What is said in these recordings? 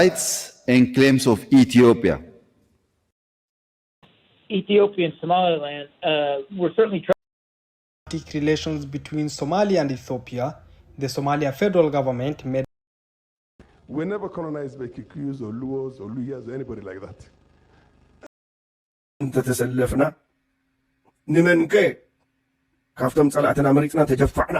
Rights and claims of Ethiopia. Ethiopia and Somaliland uh, were certainly trying diplomatic relations between Somalia and Ethiopia, the Somalia federal government made We never colonized by Kikuyus or Luos or Luyas or anybody like that. እንተተሰለፍና ንመንከ ካብቶም ጸላእትና መሪጽና ተጀፋዕና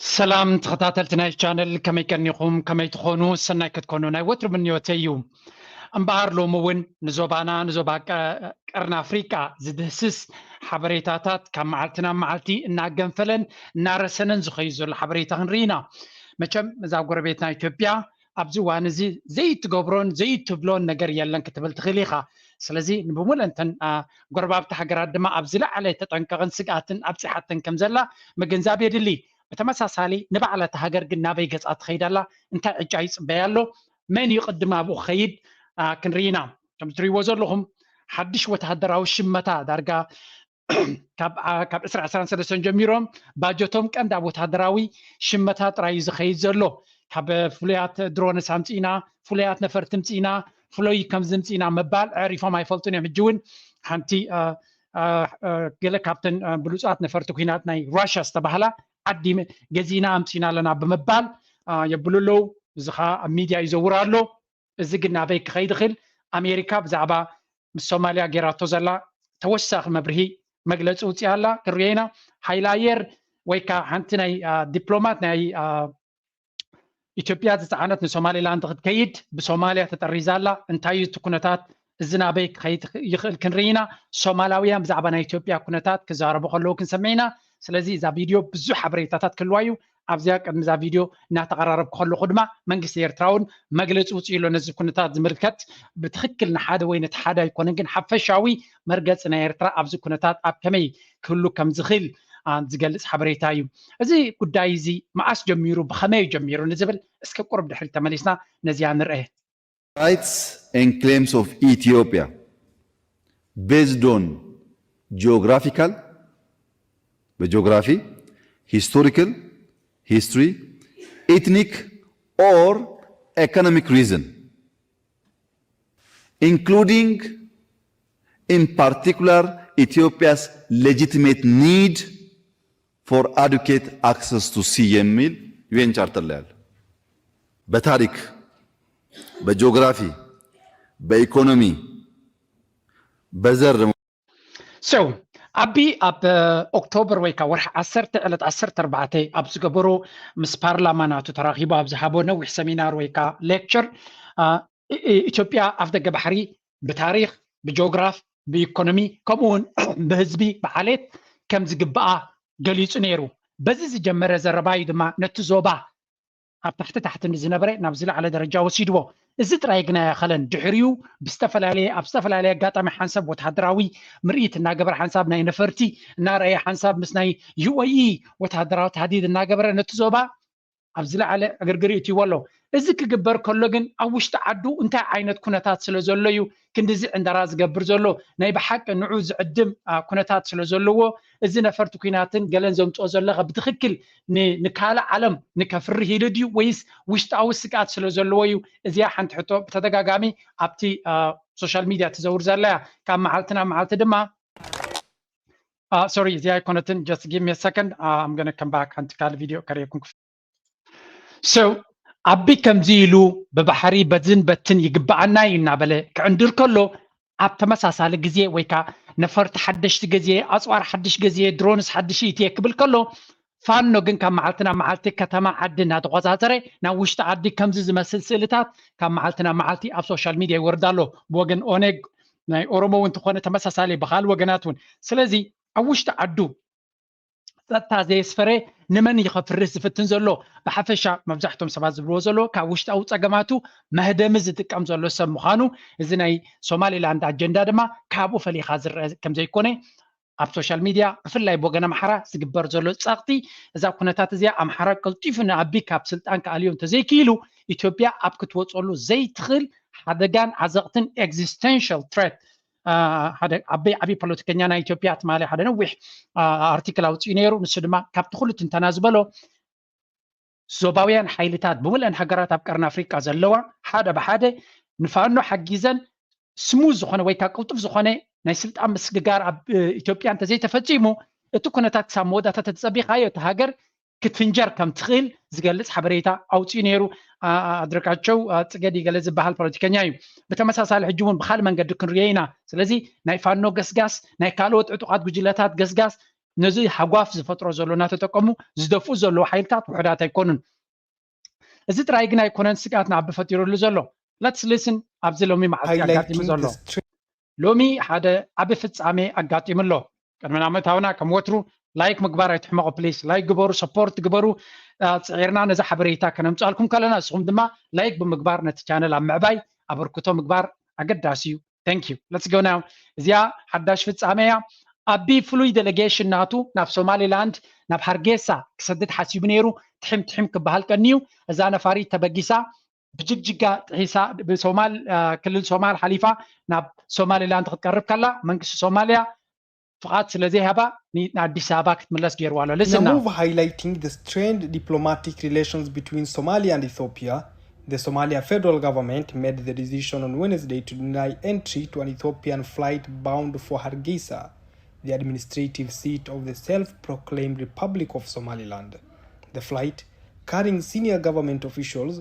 ሰላም ተኸታተልቲ ናይ ቻነል፣ ከመይ ቀኒኹም? ከመይ ትኾኑ? ሰናይ ክትኮኑ ናይ ወትሩ ምንዮተይ እዩ። እምበኣር ሎሚ እውን ንዞባና ንዞባ ቀ- ቀርኒ ኣፍሪቃ ዝድህስስ ሓበሬታታት ካብ መዓልቲ ናብ መዓልቲ እናገንፈለን እናረሰነን ዝኸዩ ዘሎ ሓበሬታ ክንርኢ ኢና። መቸም እዛ ጎረቤትና ኢትዮጵያ ኣብዚ እዋን እዚ ዘይትገብሮን ዘይትብሎን ነገር የለን ክትብል ትኽእል ኢኻ። ስለዚ ንብሙለንተን ጎረባብቲ ሃገራት ድማ ኣብ ዝለዓለ ተጠንቀቕን ስግኣትን ኣብፂሓተን ከም ዘላ ምግንዛብ የድሊ። ብተመሳሳሊ ንባዕላ እታ ሃገር ግን ናበይ ገፃ ትኸይድ ኣላ? እንታይ ዕጫ ይፅበያ ኣሎ? መን እዩ ቅድም ኣብኡ ክኸይድ? ክንርኢ ኢና። ከም ትሪእዎ ዘለኹም ሓድሽ ወተሃደራዊ ሽመታ ዳርጋ ካብ ዕስራ ዕስራን ሰለስተን ጀሚሮም ባጀቶም ቀንዲ ኣብ ወተሃደራዊ ሽመታ ጥራይ እዩ ዝኸይድ ዘሎ። ካብ ፍሉያት ድሮንስ ኣምፂእና፣ ፍሉያት ነፈርቲ ምፂእና፣ ፍሉይ ከምዚ ምፂእና ምባል ኣዕሪፎም ኣይፈልጡን እዮም። ሕጂ እውን ሓንቲ ገለ ካብተን ብሉፃት ነፈርቲ ኩናት ናይ ራሽያ ዝተባህላ ዓዲ ገዚእና ኣምፂእና ኣለና ብምባል የብሉ ኣለዉ። እዚ ከዓ ኣብ ሚድያ ይዘውር ኣሎ። እዚ ግን ናበይ ክኸይድ ይኽእል? ኣሜሪካ ብዛዕባ ምስ ሶማልያ ጌራቶ ዘላ ተወሳኺ መብርሂ መግለፂ ውፅኣ ኣላ። ክንሪኦ ኢና። ሓይሊ ኣየር ወይ ከዓ ሓንቲ ናይ ዲፕሎማት ናይ ኢትዮጵያ ዝፀዓነት ንሶማሌላንድ ክትከይድ ብሶማልያ ተጠሪዛ ኣላ። እንታይ እዩ እቲ ኩነታት? እዚ ናበይ ክኸይድ ይኽእል ክንርኢ ኢና። ሶማላውያን ብዛዕባ ናይ ኢትዮጵያ ኩነታት ክዛረቡ ከለዉ ክንሰምዕ ኢና። ስለዚ እዛ ቪድዮ ብዙሕ ሓበሬታታት ክህልዋ እዩ። ኣብዚኣ ቅድሚ እዛ ቪድዮ እናተቐራረብኩ ከለኹ ድማ መንግስቲ ኤርትራ እውን መግለፂ ውፅኡ ኣሎ። ነዚ ኩነታት ዝምልከት ብትኽክል ንሓደ ወይ ነቲ ሓደ ኣይኮነን፣ ግን ሓፈሻዊ መርገፂ ናይ ኤርትራ ኣብዚ ኩነታት ኣብ ከመይ ክህሉ ከም ዝኽእል ዝገልፅ ሓበሬታ እዩ። እዚ ጉዳይ እዚ መዓስ ጀሚሩ፣ ብኸመይ ጀሚሩ ንዝብል እስከ ቁሩብ ድሕሪት ተመሊስና ነዚኣ ንርአ። Rights and claims of Ethiopia based on geographical, በጂኦግራፊ፣ historical, history, ethnic or economic reason, including in particular Ethiopia's legitimate need for adequate access to sea የሚል ዩ ኤን ቻርተር ላይ አለ። በታሪክ፣ በጂኦግራፊ፣ በኢኮኖሚ፣ በዘር So ኣቢ ኣብ ኦክቶበር ወይ ከዓ ወርሒ ዓሰርተ ዕለት ዓሰርተ ኣርባዕተ ኣብ ዝገበሮ ምስ ፓርላማ ናቱ ተራኺቡ ኣብ ዝሃቦ ነዊሕ ሰሚናር ወይ ከዓ ሌክቸር ኢትዮጵያ ኣፍደገ ባሕሪ ብታሪክ ብጂኦግራፍ ብኢኮኖሚ ከምኡ እውን ብህዝቢ ብዓሌት ከም ዝግብኣ ገሊፁ ነይሩ። በዚ ዝጀመረ ዘረባ እዩ ድማ ነቲ ዞባ ኣብ ታሕቲ ታሕቲ ንዝነበረ ናብ ዝለዓለ ደረጃ ወሲድዎ። እዚ ጥራይ ግና ኣይኣኸለን። ድሕሪኡ ብዝተፈላለየ ኣብ ዝተፈላለየ ኣጋጣሚ ሓንሳብ ወተሃደራዊ ምርኢት እናገበረ፣ ሓንሳብ ናይ ነፈርቲ እናረኣየ፣ ሓንሳብ ምስ ናይ ዩ ኤ ኢ ወተሃደራዊ ታህዲድ እናገበረ ነቲ ዞባ ኣብ ዝለዓለ ዕግርግር ይእትይዎ ኣሎ። እዚ ክግበር ከሎ ግን ኣብ ውሽጢ ዓዱ እንታይ ዓይነት ኩነታት ስለ ዘሎ እዩ ክንድዚ ዕንደራ ዝገብር ዘሎ? ናይ ብሓቂ ንዑ ዝዕድም ኩነታት ስለ ዘለዎ እዚ ነፈርቲ ኩናትን ገለን ዘምፅኦ ዘለኸ ብትኽክል ንካልእ ዓለም ንከፍርህ ኢሉ ድዩ ወይስ ውሽጣዊ ስግኣት ስለ ዘለዎ እዩ? እዚኣ ሓንቲ ሕቶ ብተደጋጋሚ ኣብቲ ሶሻል ሚድያ ትዘውር ዘላ እያ። ካብ መዓልቲ ናብ መዓልቲ ድማ ሶሪ እዚኣ ኣይኮነትን just give me a second I'm gonna come back ሓንቲ ካልእ ቪድዮ ከርእየኩም። So ኣቢ ከምዚ ኢሉ ብባሕሪ በዝን በትን ይግብኣና እዩ እናበለ ክዕንድር ከሎ ኣብ ተመሳሳሊ ግዜ ወይ ከዓ ነፈርቲ ሓደሽቲ ግዜ ኣፅዋር ሓድሽ ግዜ ድሮንስ ሓድሽ ኢትየ ክብል ከሎ ፋኖ ግን ካብ መዓልቲ ናብ መዓልቲ ከተማ ዓዲ እናተቆፃፀረ ናብ ውሽጢ ዓዲ ከምዚ ዝመስል ስእልታት ካብ መዓልቲ ናብ መዓልቲ ኣብ ሶሻል ሚድያ ይወርድ ኣሎ። ብወገን ኦነግ ናይ ኦሮሞ እውን እንተኾነ ተመሳሳሊ ብካል ወገናት እውን ስለዚ ኣብ ውሽጢ ዓዱ ጸጥታ ዘየስፈረ ንመን እዩ ከፍርህ ዝፍትን ዘሎ? ብሓፈሻ መብዛሕቶም ሰባት ዝብልዎ ዘሎ ካብ ውሽጣዊ ጸገማቱ መህደሚ ዝጥቀም ዘሎ ሰብ ምዃኑ እዚ ናይ ሶማሊላንድ ኣጀንዳ ድማ ካብኡ ፈሊኻ ዝረአ ከምዘይኮነ ኣብ ሶሻል ሚድያ ብፍላይ ብወገን ኣምሓራ ዝግበር ዘሎ ጸቕጢ እዛ ኩነታት እዚኣ ኣምሓራ ቀልጢፉ ንኣቢ ካብ ስልጣን ክኣልዮ እንተዘይክኢሉ ኢትዮጵያ ኣብ ክትወፀሉ ዘይትኽእል ሓደጋን ዓዘቕትን existential threat ሓደ ዓበይ ዓብይ ፖለቲከኛ ናይ ኢትዮጵያ ትማሊ ሓደ ነዊሕ ኣርቲክል ኣውፅኡ ነይሩ። ንሱ ድማ ካብቲ ኩሉ ትንተና ዝበሎ ዞባውያን ሓይልታት ብምልአን ሃገራት ኣብ ቀርኒ ኣፍሪቃ ዘለዋ ሓደ ብሓደ ንፋኖ ሓጊዘን ስሙዝ ዝኾነ ወይ ከዓ ቅልጡፍ ዝኾነ ናይ ስልጣን ምስግጋር ኣብ ኢትዮጵያ እንተዘይተፈፂሙ እቲ ኩነታት ክሳብ መወዳእታ ተተፀቢኻዮ እቲ ሃገር ክትፍንጀር ከም ትኽእል ዝገልፅ ሓበሬታ ኣውፅኡ ነይሩ። ኣድረጋቸው ፅገዲ ገለ ዝበሃል ፖለቲከኛ እዩ። ብተመሳሳሊ ሕጂ እውን ብካልእ መንገዲ ክንሪኦ ኢና። ስለዚ ናይ ፋኖ ገስጋስ፣ ናይ ካልኦት ዕጡቓት ጉጅለታት ገስጋስ ነዚ ሃጓፍ ዝፈጥሮ ዘሎ እናተጠቀሙ ዝደፍኡ ዘለዉ ሓይልታት ውሕዳት ኣይኮኑን። እዚ ጥራይ ግን ኣይኮነን ስግኣት ንዓቢ ፈጢሩሉ ዘሎ። Let's listen ኣብዚ ሎሚ መዓልቲ ኣጋጢሙ ዘሎ። ሎሚ ሓደ ዓቢ ፍጻሜ ኣጋጢሙ ኣሎ። ቅድሚ ናብ ምእታውና ከም ወትሩ ላይክ ምግባር ኣይትሕመቑ ፕሊስ። ላይክ ግበሩ፣ ሰፖርት ግበሩ። ጽዒርና ነዚ ሓበሬታ ከነምጽኣልኩም ከለና ንስኹም ድማ ላይክ ብምግባር ነቲ ቻነል ኣብ ምዕባይ ኣበርክቶ ምግባር ኣገዳሲ እዩ። Thank you. Let's go now. እዚኣ ሓዳሽ ፍጻመ እያ። ኣቢ ፍሉይ ዴሌጌሽን ናቱ ናብ ሶማሊላንድ ናብ ሃርጌሳ ክሰድድ ሓሲቡ ነይሩ። ትሕም ትሕም ክበሃል ቀንዩ እዛ ነፋሪት ተበጊሳ ብጅግጅጋ ጥሒሳ ብሶማል ክልል ሶማል ሓሊፋ ናብ ሶማሊላንድ ክትቀርብ ከላ መንግስቲ ሶማሊያ ፍቓድ ስለ ዘይሃባ ንኣዲስ ኣበባ ክትምለስ ገይርዋ ኣሎ። Listen now. Highlighting the strained diplomatic relations between Somalia and Ethiopia, the Somalia federal government made the decision on Wednesday to deny entry to an Ethiopian flight bound for Hargeisa, the administrative seat of the self-proclaimed Republic of Somaliland. The flight, carrying senior government officials,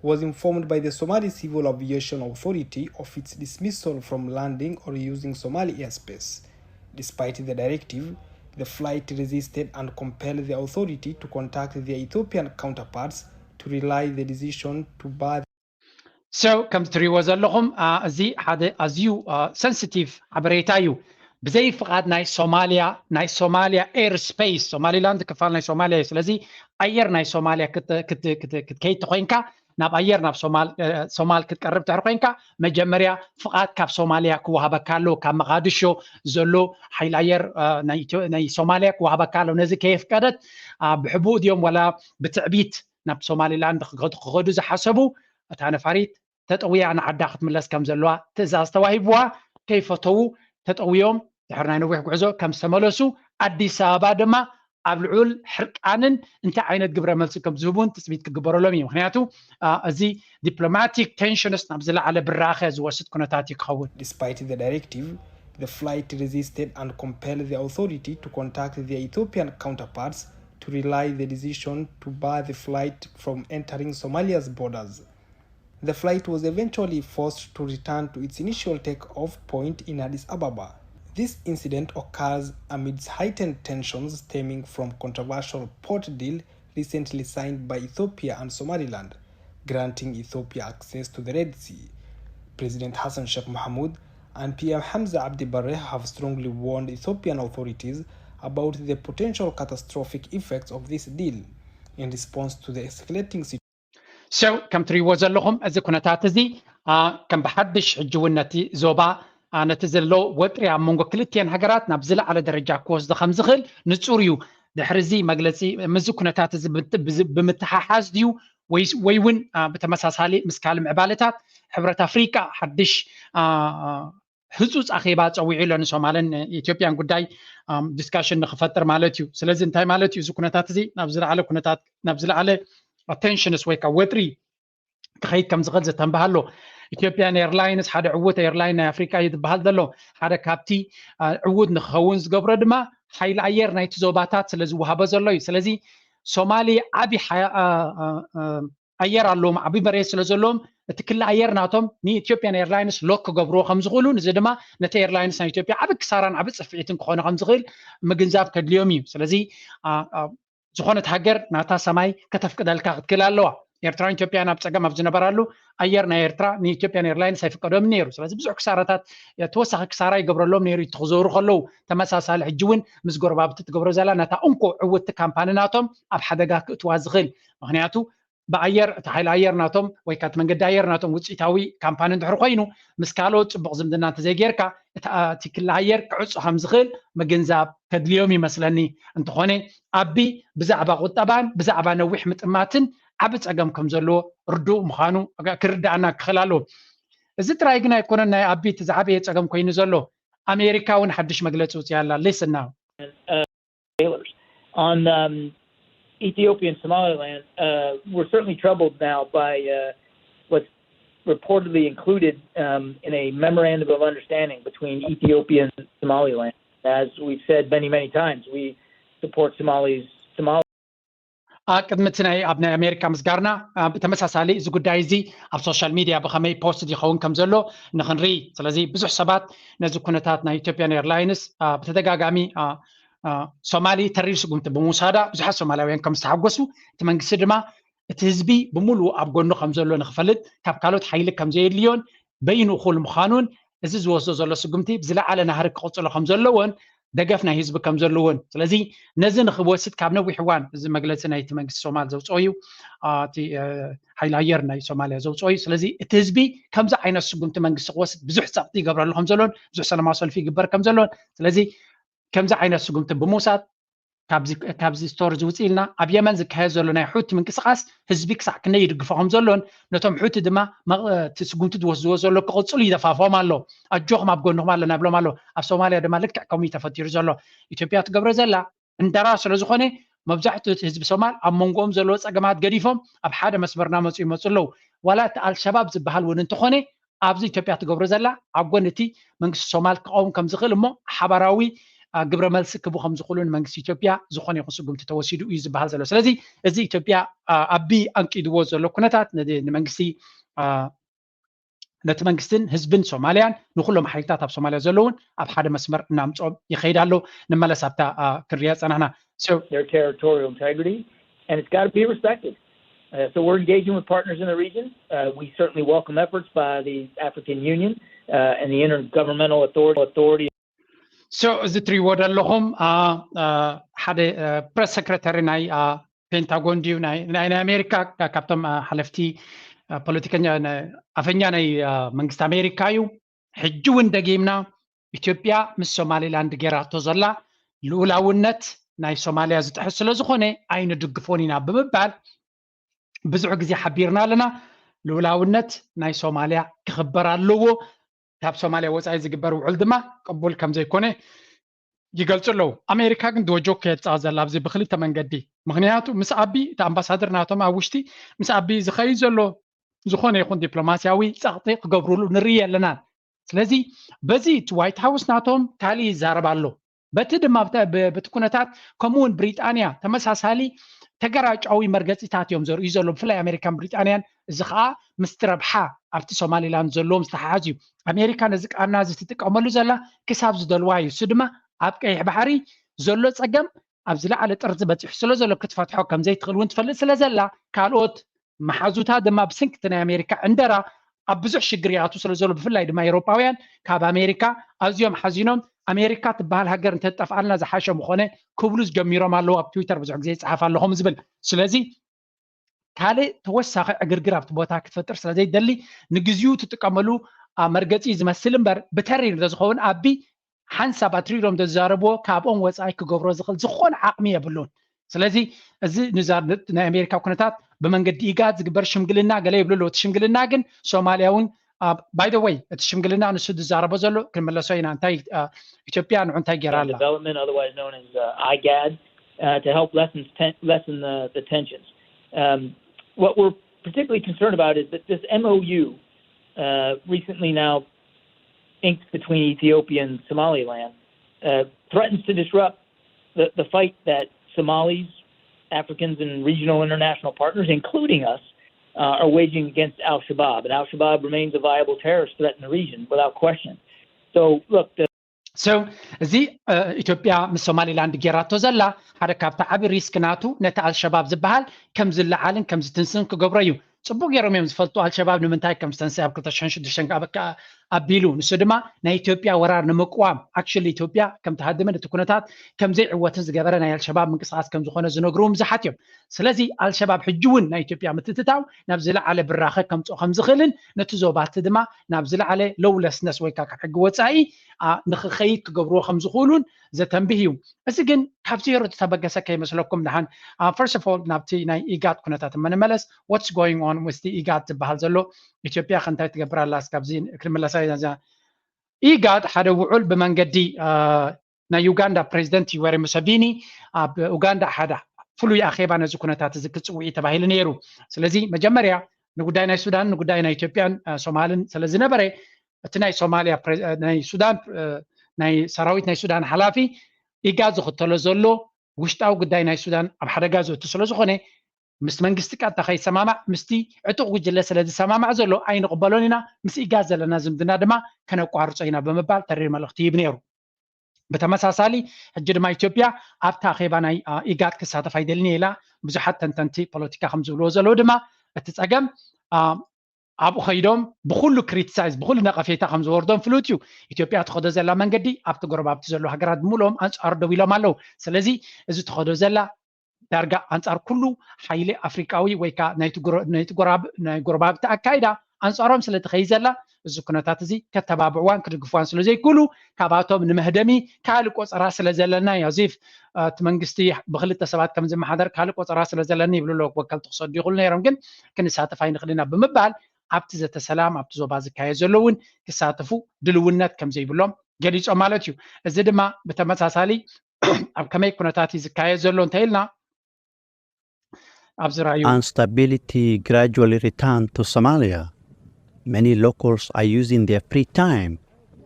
was informed by the Somali Civil Aviation Authority of its dismissal from landing or using Somali airspace. Despite the directive, the flight resisted and compelled the authority to contact their Ethiopian counterparts to relay the decision to bar So ከም ትሪእዎ ዘለኹም እዚ ሓደ ኣዝዩ ሰንሲቲቭ ሓበሬታ እዩ። ብዘይ ፍቓድ ናይ ሶማሊያ ናይ ሶማሊያ ኤር ስፔስ ሶማሊላንድ ክፋል ናይ ሶማሊያ እዩ። ስለዚ ኣየር ናይ ሶማሊያ ክትከይድ ተኮይንካ ናብ ኣየር ናብ ሶማል ክትቀርብ ትሕር ኮይንካ መጀመርያ ፍቓድ ካብ ሶማሊያ ክወሃበካ ኣሎ። ካብ መቃድሾ ዘሎ ሓይል ኣየር ናይ ሶማሊያ ክወሃበካ ኣሎ። ነዚ ከየፍቀደት ብሕቡእ ድዮም ወላ ብትዕቢት ናብ ሶማሊላንድ ክኸዱ ዝሓሰቡ እታ ነፋሪት ተጠውያ ንዓዳ ክትምለስ ከም ዘለዋ ትእዛዝ ተዋሂብዋ ከይፈተዉ ተጠውዮም ድሕሪ ናይ ነዊሕ ጉዕዞ ከም ዝተመለሱ ኣዲስ ኣበባ ድማ ኣብ ልዑል ሕርቃንን እንታይ ዓይነት ግብረ መልሲ ከም ዝህቡን ትፅቢት ክግበረሎም እዩ። ምክንያቱ እዚ ዲፕሎማቲክ ቴንሽንስ ናብ ዝለዓለ ብራኸ ዝወስድ ኩነታት እዩ ክኸውን። Despite the directive, the flight resisted and compelled the authority to contact their Ethiopian counterparts to relay the decision to bar the flight from entering Somalia's borders. The flight was eventually forced to return to its initial takeoff point in Addis Ababa. This incident occurs amidst heightened tensions stemming from controversial port deal recently signed by Ethiopia and Somaliland, granting Ethiopia access to the Red Sea. President Hassan Sheikh Mohamud and P M Hamza Abdi Barre have strongly warned Ethiopian authorities about the potential catastrophic effects of this deal. In response to the escalating situation, So ከም ትሪእዎ ዘለኹም እዚ ኩነታት እዚ ከም ብሓድሽ ሕጂ እውን ነቲ ዞባ ነቲ ዘሎ ወጥሪ ኣብ መንጎ ክልቲኤን ሃገራት ናብ ዝለዓለ ደረጃ ክወስዶ ከም ዝኽእል ንጹር እዩ። ድሕሪ እዚ መግለጺ ምስዚ ኩነታት እዚ ብምትሓሓዝ ድዩ ወይ እውን ብተመሳሳሊ ምስ ካልእ ምዕባለታት ሕብረት ኣፍሪቃ ሓድሽ ህፁፅ ኣኼባ ፀዊዑ ኣሎ። ንሶማልን ኢትዮጵያን ጉዳይ ዲስካሽን ንክፈጥር ማለት እዩ። ስለዚ እንታይ ማለት እዩ? እዚ ኩነታት እዚ ናብ ዝለዓለ ኩነታት ናብ ዝለዓለ ኣቴንሽንስ ወይ ከዓ ወጥሪ ክኸይድ ከም ዝኽእል ዘተንብህ ኣሎ። ኢትዮጵያን ኤርላይንስ ሓደ ዕዉት ኤርላይን ናይ ኣፍሪቃ እዩ ዝበሃል ዘሎ። ሓደ ካብቲ ዕዉት ንክኸውን ዝገብሮ ድማ ሓይሊ ኣየር ናይቲ ዞባታት ስለ ዝወሃቦ ዘሎ እዩ። ስለዚ ሶማሊ ዓቢ ኣየር ኣለዎም፣ ዓቢ መሬት ስለ ዘለዎም እቲ ክሊ ኣየር ናቶም ንኢትዮጵያን ኤርላይንስ ሎክ ክገብርዎ ከም ዝኽእሉ፣ ንዚ ድማ ነቲ ኤርላይንስ ናይ ኢትዮጵያ ዓቢ ክሳራን ዓቢ ጽፍዒትን ክኾነ ከም ዝኽእል ምግንዛብ ከድልዮም እዩ። ስለዚ ዝኾነት ሃገር ናታ ሰማይ ከተፍቅደልካ ክትክእል ኣለዋ። ኤርትራን ኢትዮጵያን ኣብ ጸገም ኣብ ዝነበራሉ ኣየር ናይ ኤርትራ ንኢትዮጵያን ኤርላይንስ ኣይፍቀዶምን ነይሩ። ስለዚ ብዙሕ ክሳራታት ተወሳኺ ክሳራ ይገብረሎም ነይሩ እቲ ክዞሩ ከለዉ። ተመሳሳሊ ሕጂ እውን ምስ ጎረባብቲ ትገብሮ ዘላ ነታ እንኮ ዕውትቲ ካምፓኒ ናቶም ኣብ ሓደጋ ክእትዋ ዝኽእል። ምኽንያቱ ብኣየር እቲ ሓይሊ ኣየር ናቶም ወይ ከዓ እቲ መንገዲ ኣየር ናቶም ውፅኢታዊ ካምፓኒ እንድሕር ኮይኑ ምስ ካልኦት ፅቡቕ ዝምድና እንተዘይጌርካ እቲ ክሊ ኣየር ክዕፆ ከም ዝኽእል ምግንዛብ ከድልዮም ይመስለኒ። እንተኾነ ኣቢ ብዛዕባ ቁጠባን ብዛዕባ ነዊሕ ምጥማትን ዓቢ ፀገም ከም ዘለዎ ርዱእ ምዃኑ ክርዳእና ክኽእል ኣለዎ። እዚ ጥራይ ግን ኣይኮነን ናይ ኣቢ እቲ ዝዓበየ ፀገም ኮይኑ ዘሎ። ኣሜሪካ እውን ሓድሽ መግለፂ ውፅያ ኣላ። Listen now. sailors on um, Ethiopia and Somaliland, uh, we're certainly troubled now by uh, what's reportedly included um, in a memorandum of understanding between Ethiopia and Somaliland. As we've said many, many times, we support Somalis, Somalia. ቅድሚ እቲ ናይ ኣብ ናይ ኣሜሪካ ምስጋርና ብተመሳሳሊ እዚ ጉዳይ እዚ ኣብ ሶሻል ሚድያ ብኸመይ ፖስት ይኸውን ከም ዘሎ ንክንርኢ። ስለዚ ብዙሕ ሰባት ነዚ ኩነታት ናይ ኢትዮጵያን ኤርላይንስ ብተደጋጋሚ ሶማሊ ተሪር ስጉምቲ ብምውሳዳ ብዙሓት ሶማላውያን ከም ዝተሓጎሱ፣ እቲ መንግስቲ ድማ እቲ ህዝቢ ብምሉኡ ኣብ ጎኑ ከም ዘሎ ንክፈልጥ፣ ካብ ካልኦት ሓይሊ ከም ዘየድልዮን በይኑ እኹል ምዃኑን፣ እዚ ዝወስዶ ዘሎ ስጉምቲ ብዝለዓለ ናህሪ ክቕፅሎ ከም ዘለዎን ደገፍ ናይ ህዝቢ ከም ዘለዎን። ስለዚ ነዚ ንክወስድ ካብ ነዊሕ እዋን እዚ መግለፂ ናይቲ መንግስቲ ሶማል ዘውፅኦ እዩ፣ እቲ ሓይሊ ኣየር ናይ ሶማልያ ዘውፅኦ እዩ። ስለዚ እቲ ህዝቢ ከምዚ ዓይነት ስጉምቲ መንግስቲ ክወስድ ብዙሕ ፀቕጢ ይገብረሉ ከም ዘሎን ብዙሕ ሰላማዊ ሰልፊ ይግበር ከም ዘሎን፣ ስለዚ ከምዚ ዓይነት ስጉምቲ ብምውሳድ ካብዚ ስቶሪ ዝውፅእ ኢልና ኣብ የመን ዝካየድ ዘሎ ናይ ሑቲ ምንቅስቃስ ህዝቢ ክሳዕ ክንደይ ይድግፎ ከም ዘሎን ነቶም ሑቲ ድማ እቲ ስጉምቲ ዝወስድዎ ዘሎ ክቕፅሉ ይደፋፍኦም ኣሎ። ኣጆኹም ኣብ ጎንኹም ኣለና ይብሎም ኣሎ። ኣብ ሶማልያ ድማ ልክዕ ከምኡ እዩ ተፈጢሩ ዘሎ። ኢትዮጵያ ትገብሮ ዘላ ዕንደራ ስለ ዝኾነ መብዛሕትኡ እቲ ህዝቢ ሶማል ኣብ መንጎኦም ዘለዎ ፀገማት ገዲፎም ኣብ ሓደ መስመር እናመፁ ይመፁ ኣለዉ። ዋላ እቲ ኣልሸባብ ዝበሃል እውን እንተኾነ ኣብዚ ኢትዮጵያ ትገብሮ ዘላ ኣብ ጎኒ እቲ መንግስቲ ሶማል ክቐውም ከም ዝኽእል እሞ ሓባራዊ ግብረ መልሲ ክቡ ከም ዝኽእሉ ንመንግስቲ ኢትዮጵያ ዝኾነ ይኹን ስጉምቲ ተወሲዱ እዩ ዝበሃል ዘሎ። ስለዚ እዚ ኢትዮጵያ ኣቢ ኣንቂድዎ ዘሎ ኩነታት ንመንግስቲ ነቲ መንግስትን ህዝብን ሶማልያን ንኩሎም ሓይልታት ኣብ ሶማልያ ዘለውን ኣብ ሓደ መስመር እናምፅኦም ይኸይድ ኣሎ። ንመለስ ኣብታ ክንሪኣ ፀናሕና። Their territorial integrity, and it's got to be respected. Uh, so we're engaging with partners in the region. Uh, we certainly welcome efforts by the African Union uh, and the Intergovernmental Authority. Authority. So እዚ ትሪእዎ ዘለኹም ሓደ ፕሬስ ሰክረታሪ ናይ ፔንታጎን ድዩ ናይ ኣሜሪካ ካብቶም ሓለፍቲ ፖለቲከኛ ኣፈኛ ናይ መንግስቲ ኣሜሪካ እዩ። ሕጂ እውን ደጊምና ኢትዮጵያ ምስ ሶማሊላንድ ጌራቶ ዘላ ልኡላውነት ናይ ሶማልያ ዝጥሕስ ስለ ዝኾነ ኣይንድግፎን ኢና ብምባል ብዙሕ ግዜ ሓቢርና ኣለና። ልኡላውነት ናይ ሶማልያ ክኽበር ኣለዎ። ካብ ሶማልያ ወፃኢ ዝግበር ውዕል ድማ ቅቡል ከም ዘይኮነ ይገልፁ ኣለዉ። ኣሜሪካ ግን ድወጆ ከየፃ ዘላ ኣብዚ ብክልተ መንገዲ። ምክንያቱ ምስ ኣቢ እቲ ኣምባሳደር ናቶም ኣብ ውሽጢ ምስ ኣቢ ዝኸይድ ዘሎ ዝኾነ ይኹን ዲፕሎማስያዊ ፀቕጢ ክገብሩሉ ንርኢ ኣለናን። ስለዚ በዚ እቲ ዋይት ሃውስ ናቶም ካልእ ይዛረብ ኣሎ። በቲ ድማ በቲ ኩነታት ከምኡ እውን ብሪጣንያ ተመሳሳሊ ተገራጫዊ መርገፂታት እዮም ዘርእዩ ዘሎ ብፍላይ ኣሜሪካን ብሪጣንያን። እዚ ከዓ ምስቲ ረብሓ ኣብቲ ሶማሊላንድ ዘለዎም ዝተሓሓዝ እዩ። ኣሜሪካ ነዚ ቃና እዚ ትጥቀመሉ ዘላ ክሳብ ዝደልዋ እዩ። እሱ ድማ ኣብ ቀይሕ ባሕሪ ዘሎ ፀገም ኣብ ዝለዓለ ጥርዚ በፂሑ ስለ ዘሎ ክትፈትሖ ከም ዘይትኽእል እውን ትፈልጥ ስለ ዘላ ካልኦት መሓዙታ ድማ ብስንክቲ ናይ ኣሜሪካ ዕንደራ ኣብ ብዙሕ ሽግር ይኣቱ ስለ ዘሎ ብፍላይ ድማ ኤሮጳውያን ካብ ኣሜሪካ ኣዝዮም ሓዚኖም። ኣሜሪካ ትበሃል ሃገር እንተትጠፍኣልና ዝሓሸ ምኾነ ክብሉ ጀሚሮም ኣለዉ። ኣብ ትዊተር ብዙሕ ግዜ ይፅሓፍ ኣለኹም ዝብል ስለዚ ካልእ ተወሳኺ ዕግርግር ኣብቲ ቦታ ክትፈጥር ስለ ዘይደሊ ንግዚኡ ትጥቀመሉ መርገፂ ዝመስል እምበር ብተሪር እንተዝኸውን ኣቢ ሓንሳብ ኣትሪሮም ዘዛረብዎ ካብኦም ወፃኢ ክገብሮ ዝኽእል ዝኾነ ዓቕሚ የብሉን። ስለዚ እዚ ናይ ኣሜሪካ ኩነታት ብመንገዲ ኢጋድ ዝግበር ሽምግልና ገለ ይብሉ ኣለዉ። እቲ ሽምግልና ግን ሶማልያ እውን ባይ ወይ እቲ ሽምግልና ንሱ ዝዛረቦ ዘሎ ክንመለሶ ኢና። እንታይ ኢትዮጵያ ንዑ እንታይ ገይራ ኣላ? Development, otherwise known as uh, IGAD, uh, to help lessen, ten, lessen the, the tensions. Um, what we're particularly concerned about is that this M O U, uh, recently now inked between Ethiopia and Somaliland, uh, threatens to disrupt the, the fight that Somalis, Africans, and regional international partners, including us, uh, are waging against Al Shabaab. And Al Shabaab remains a viable terrorist threat in the region without question. So, look, the So እዚ ኢትዮጵያ ምስ ሶማሊላንድ ጌራቶ ዘላ ሓደ ካብቲ ዓቢ ሪስክ ናቱ ነቲ ኣልሸባብ ዝበሃል ከም ዝለዓልን ከም ዝትንስን ክገብሮ እዩ። ፅቡቅ ገይሮም እዮም ዝፈልጡ ኣልሸባብ ንምንታይ ከም ዝተንስእ ኣብ ክልተ ሽሕን ሽዱሽተን ኣቢሉ። ንሱ ድማ ናይ ኢትዮጵያ ወራር ንምቅዋም actually ኢትዮጵያ ከም ትሃድምን እቲ ኩነታት ከም ዘይዕወትን ዝገበረ ናይ ኣልሸባብ ምንቅስቃስ ከም ዝኾነ ዝነግርዎም ብዙሓት እዮም። ስለዚ ኣልሸባብ ሕጂ እውን ናይ ኢትዮጵያ ምትትታው ናብ ዝለዓለ ብራኸ ከምፅኦ ከም ዝኽእልን ነቲ ዞባቲ ድማ ናብ ዝለዓለ lawlessness ወይ ከዓ ሕጊ ወፃኢ ንክኸይድ ክገብርዎ ከም ዝኽእሉን ዘተንብህ እዩ። እዚ ግን ካብ ዜሮ ዝተበገሰ ከይመስለኩም ደሓን። First of all ናብቲ ናይ ኢጋድ ኩነታት እመንመለስ what's going on with the ኢጋድ ዝበሃል ዘሎ ኢትዮጵያ ከንታይ ትገብር ኣላ እስካብዚ ክንምለሳ ኢና። ኢጋድ ሓደ ውዑል ብመንገዲ ናይ ዩጋንዳ ፕሬዚደንት ዩወሪ ሙሰቪኒ ኣብ ኡጋንዳ ሓደ ፍሉይ ኣኼባ ነዚ ኩነታት እዚ ክፅውዕ እዩ ተባሂሉ ነይሩ። ስለዚ መጀመርያ ንጉዳይ ናይ ሱዳን፣ ንጉዳይ ናይ ኢትዮጵያን ሶማልን ስለ ዝነበረ፣ እቲ ናይ ሶማልያ ናይ ሱዳን ናይ ሰራዊት ናይ ሱዳን ሓላፊ ኢጋድ ዝኽተሎ ዘሎ ውሽጣዊ ጉዳይ ናይ ሱዳን ኣብ ሓደጋ ዘእቱ ስለ ዝኾነ፣ ምስ መንግስቲ ቀጥታ ከይሰማማዕ፣ ምስቲ ዕጡቕ ጉጅለ ስለ ዝሰማማዕ ዘሎ ኣይንቕበሎን ኢና፣ ምስ ኢጋድ ዘለና ዝምድና ድማ ከነቋርጾ ኢና ብምባል ተሪር መልእኽቲ ይህብ ነይሩ። ብተመሳሳሊ ሕጂ ድማ ኢትዮጵያ ኣብታ ኣኼባ ናይ ኢጋድ ክሳተፍ ኣይደልን ኢላ። ብዙሓት ተንተንቲ ፖለቲካ ከም ዝብልዎ ዘለዉ ድማ እቲ ጸገም ኣብኡ ከይዶም ብኩሉ ክሪቲሳይዝ ብኩሉ ነቐፌታ ከም ዝወርዶም ፍሉጥ እዩ። ኢትዮጵያ ትኸዶ ዘላ መንገዲ ኣብቲ ጎረባብቲ ዘለዉ ሃገራት ብምልኦም ኣንጻሩ ደው ኢሎም ኣለዉ። ስለዚ እዚ ትኸዶ ዘላ ዳርጋ ኣንጻር ኩሉ ሓይሊ ኣፍሪቃዊ ወይ ከዓ ናይ ጎረባብቲ ኣካይዳ ኣንጻሮም ስለ ትኸይድ ዘላ፣ እዚ ኩነታት እዚ ከተባብዕዋን ክድግፍዋን ስለ ዘይክእሉ፣ ካብኣቶም ንመህደሚ ካልእ ቆጸራ ስለ ዘለና እዩ። ኣዚፍ እቲ መንግስቲ ብክልተ ሰባት ከም ዝመሓደር ካልእ ቆጸራ ስለ ዘለኒ ይብሉ ኣለዉ። ወከልቲ ክሰዱ ይኽእሉ ነይሮም፣ ግን ክንሳተፍ ኣይንኽእል ኢና ብምባል ኣብቲ ዘተ ሰላም ኣብቲ ዞባ ዝካየድ ዘሎ እውን ክሳተፉ ድልውነት ከም ዘይብሎም ገሊጾም ማለት እዩ። እዚ ድማ ብተመሳሳሊ ኣብ ከመይ ኩነታት እዩ ዝካየድ ዘሎ እንተ ኢልና ኣብዚ ራእዩ And stability gradually returned to Somalia. Many locals are using their free time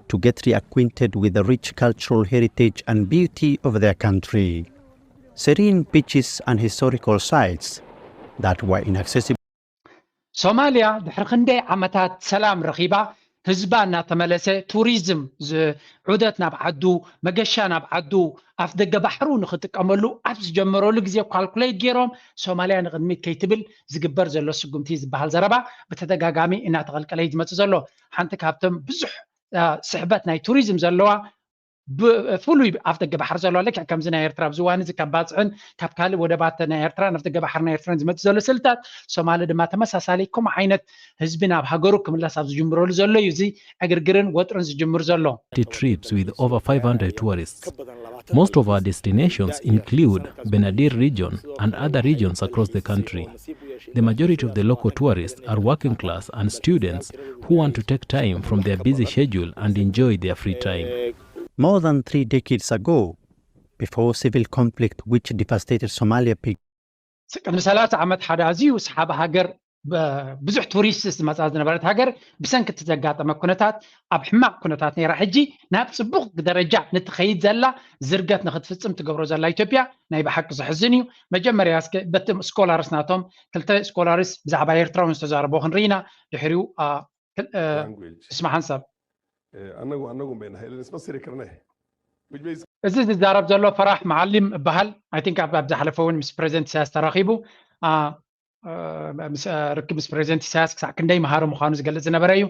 to get reacquainted with the rich cultural heritage and beauty of their country. Serene beaches and historical sites that were inaccessible. ሶማልያ ድሕሪ ክንደይ ዓመታት ሰላም ረኺባ ህዝባ እናተመለሰ ቱሪዝም ዑደት ናብ ዓዱ መገሻ ናብ ዓዱ ኣፍ ደገ ባሕሩ ንክጥቀመሉ ኣብ ዝጀመረሉ ግዜ ካልኩሌት ገይሮም ሶማልያ ንቕድሚት ከይትብል ዝግበር ዘሎ ስጉምቲ ዝበሃል ዘረባ ብተደጋጋሚ እናተቐልቀለ እዩ ዝመፅእ ዘሎ። ሓንቲ ካብቶም ብዙሕ ስሕበት ናይ ቱሪዝም ዘለዋ ብፍሉይ ኣፍ ደገ ባሕሪ ዘለዋ ልክዕ ከምዚ ናይ ኤርትራ ኣብዚ እዋን እዚ ካብ ባፅዕን ካብ ካልእ ወደባት ናይ ኤርትራን ኣፍ ደገ ባሕሪ ናይ ኤርትራን ዝመፅእ ዘሎ ስልታት ሶማሊ ድማ ተመሳሳሊ ከምኡ ዓይነት ህዝቢ ናብ ሃገሩ ክምለስ ኣብ ዝጅምረሉ ዘሎ እዩ እዚ ዕግርግርን ወጥርን ዝጅምር ዘሎ። Trips with over five hundred tourists. Most of our destinations include Benadir region and other regions across the country. The majority of the local tourists are working class and students who want to take time from their busy schedule and enjoy their free time. More than three decades ago, before civil conflict which devastated Somalia began. ቅድሚ ሰላሳ ዓመት ሓደ ኣዝዩ ሰሓቢ ሃገር ብዙሕ ቱሪስት ዝመፃ ዝነበረት ሃገር ብሰንኪ እቲ ዘጋጠመ ኩነታት ኣብ ሕማቕ ኩነታት ነይራ። ሕጂ ናብ ፅቡቕ ደረጃ ንትኸይድ ዘላ ዝርገት ንክትፍፅም ትገብሮ ዘላ ኢትዮጵያ ናይ ብሓቂ ዘሕዝን እዩ። መጀመርያ እስከ በቲ ስኮላርስ ናቶም ክልተ ስኮላርስ ብዛዕባ ኤርትራ እውን ዝተዛረቦ ክንርኢ ኢና። ድሕሪኡ እስማ ሓንሳብ anagu anagu bayna haylanis ma siri karne እዚ ዝዛረብ ዘሎ ፈራሕ መዓሊም እበሃል። I think ኣብ ዝሓለፈ እውን ምስ ፕሬዚደንት ኢሳያስ ተራኺቡ ርክብ ምስ ፕሬዚደንት ኢሳያስ ክሳዕ ክንደይ መሃሪ ምዃኑ ዝገልጽ ዝነበረ እዩ።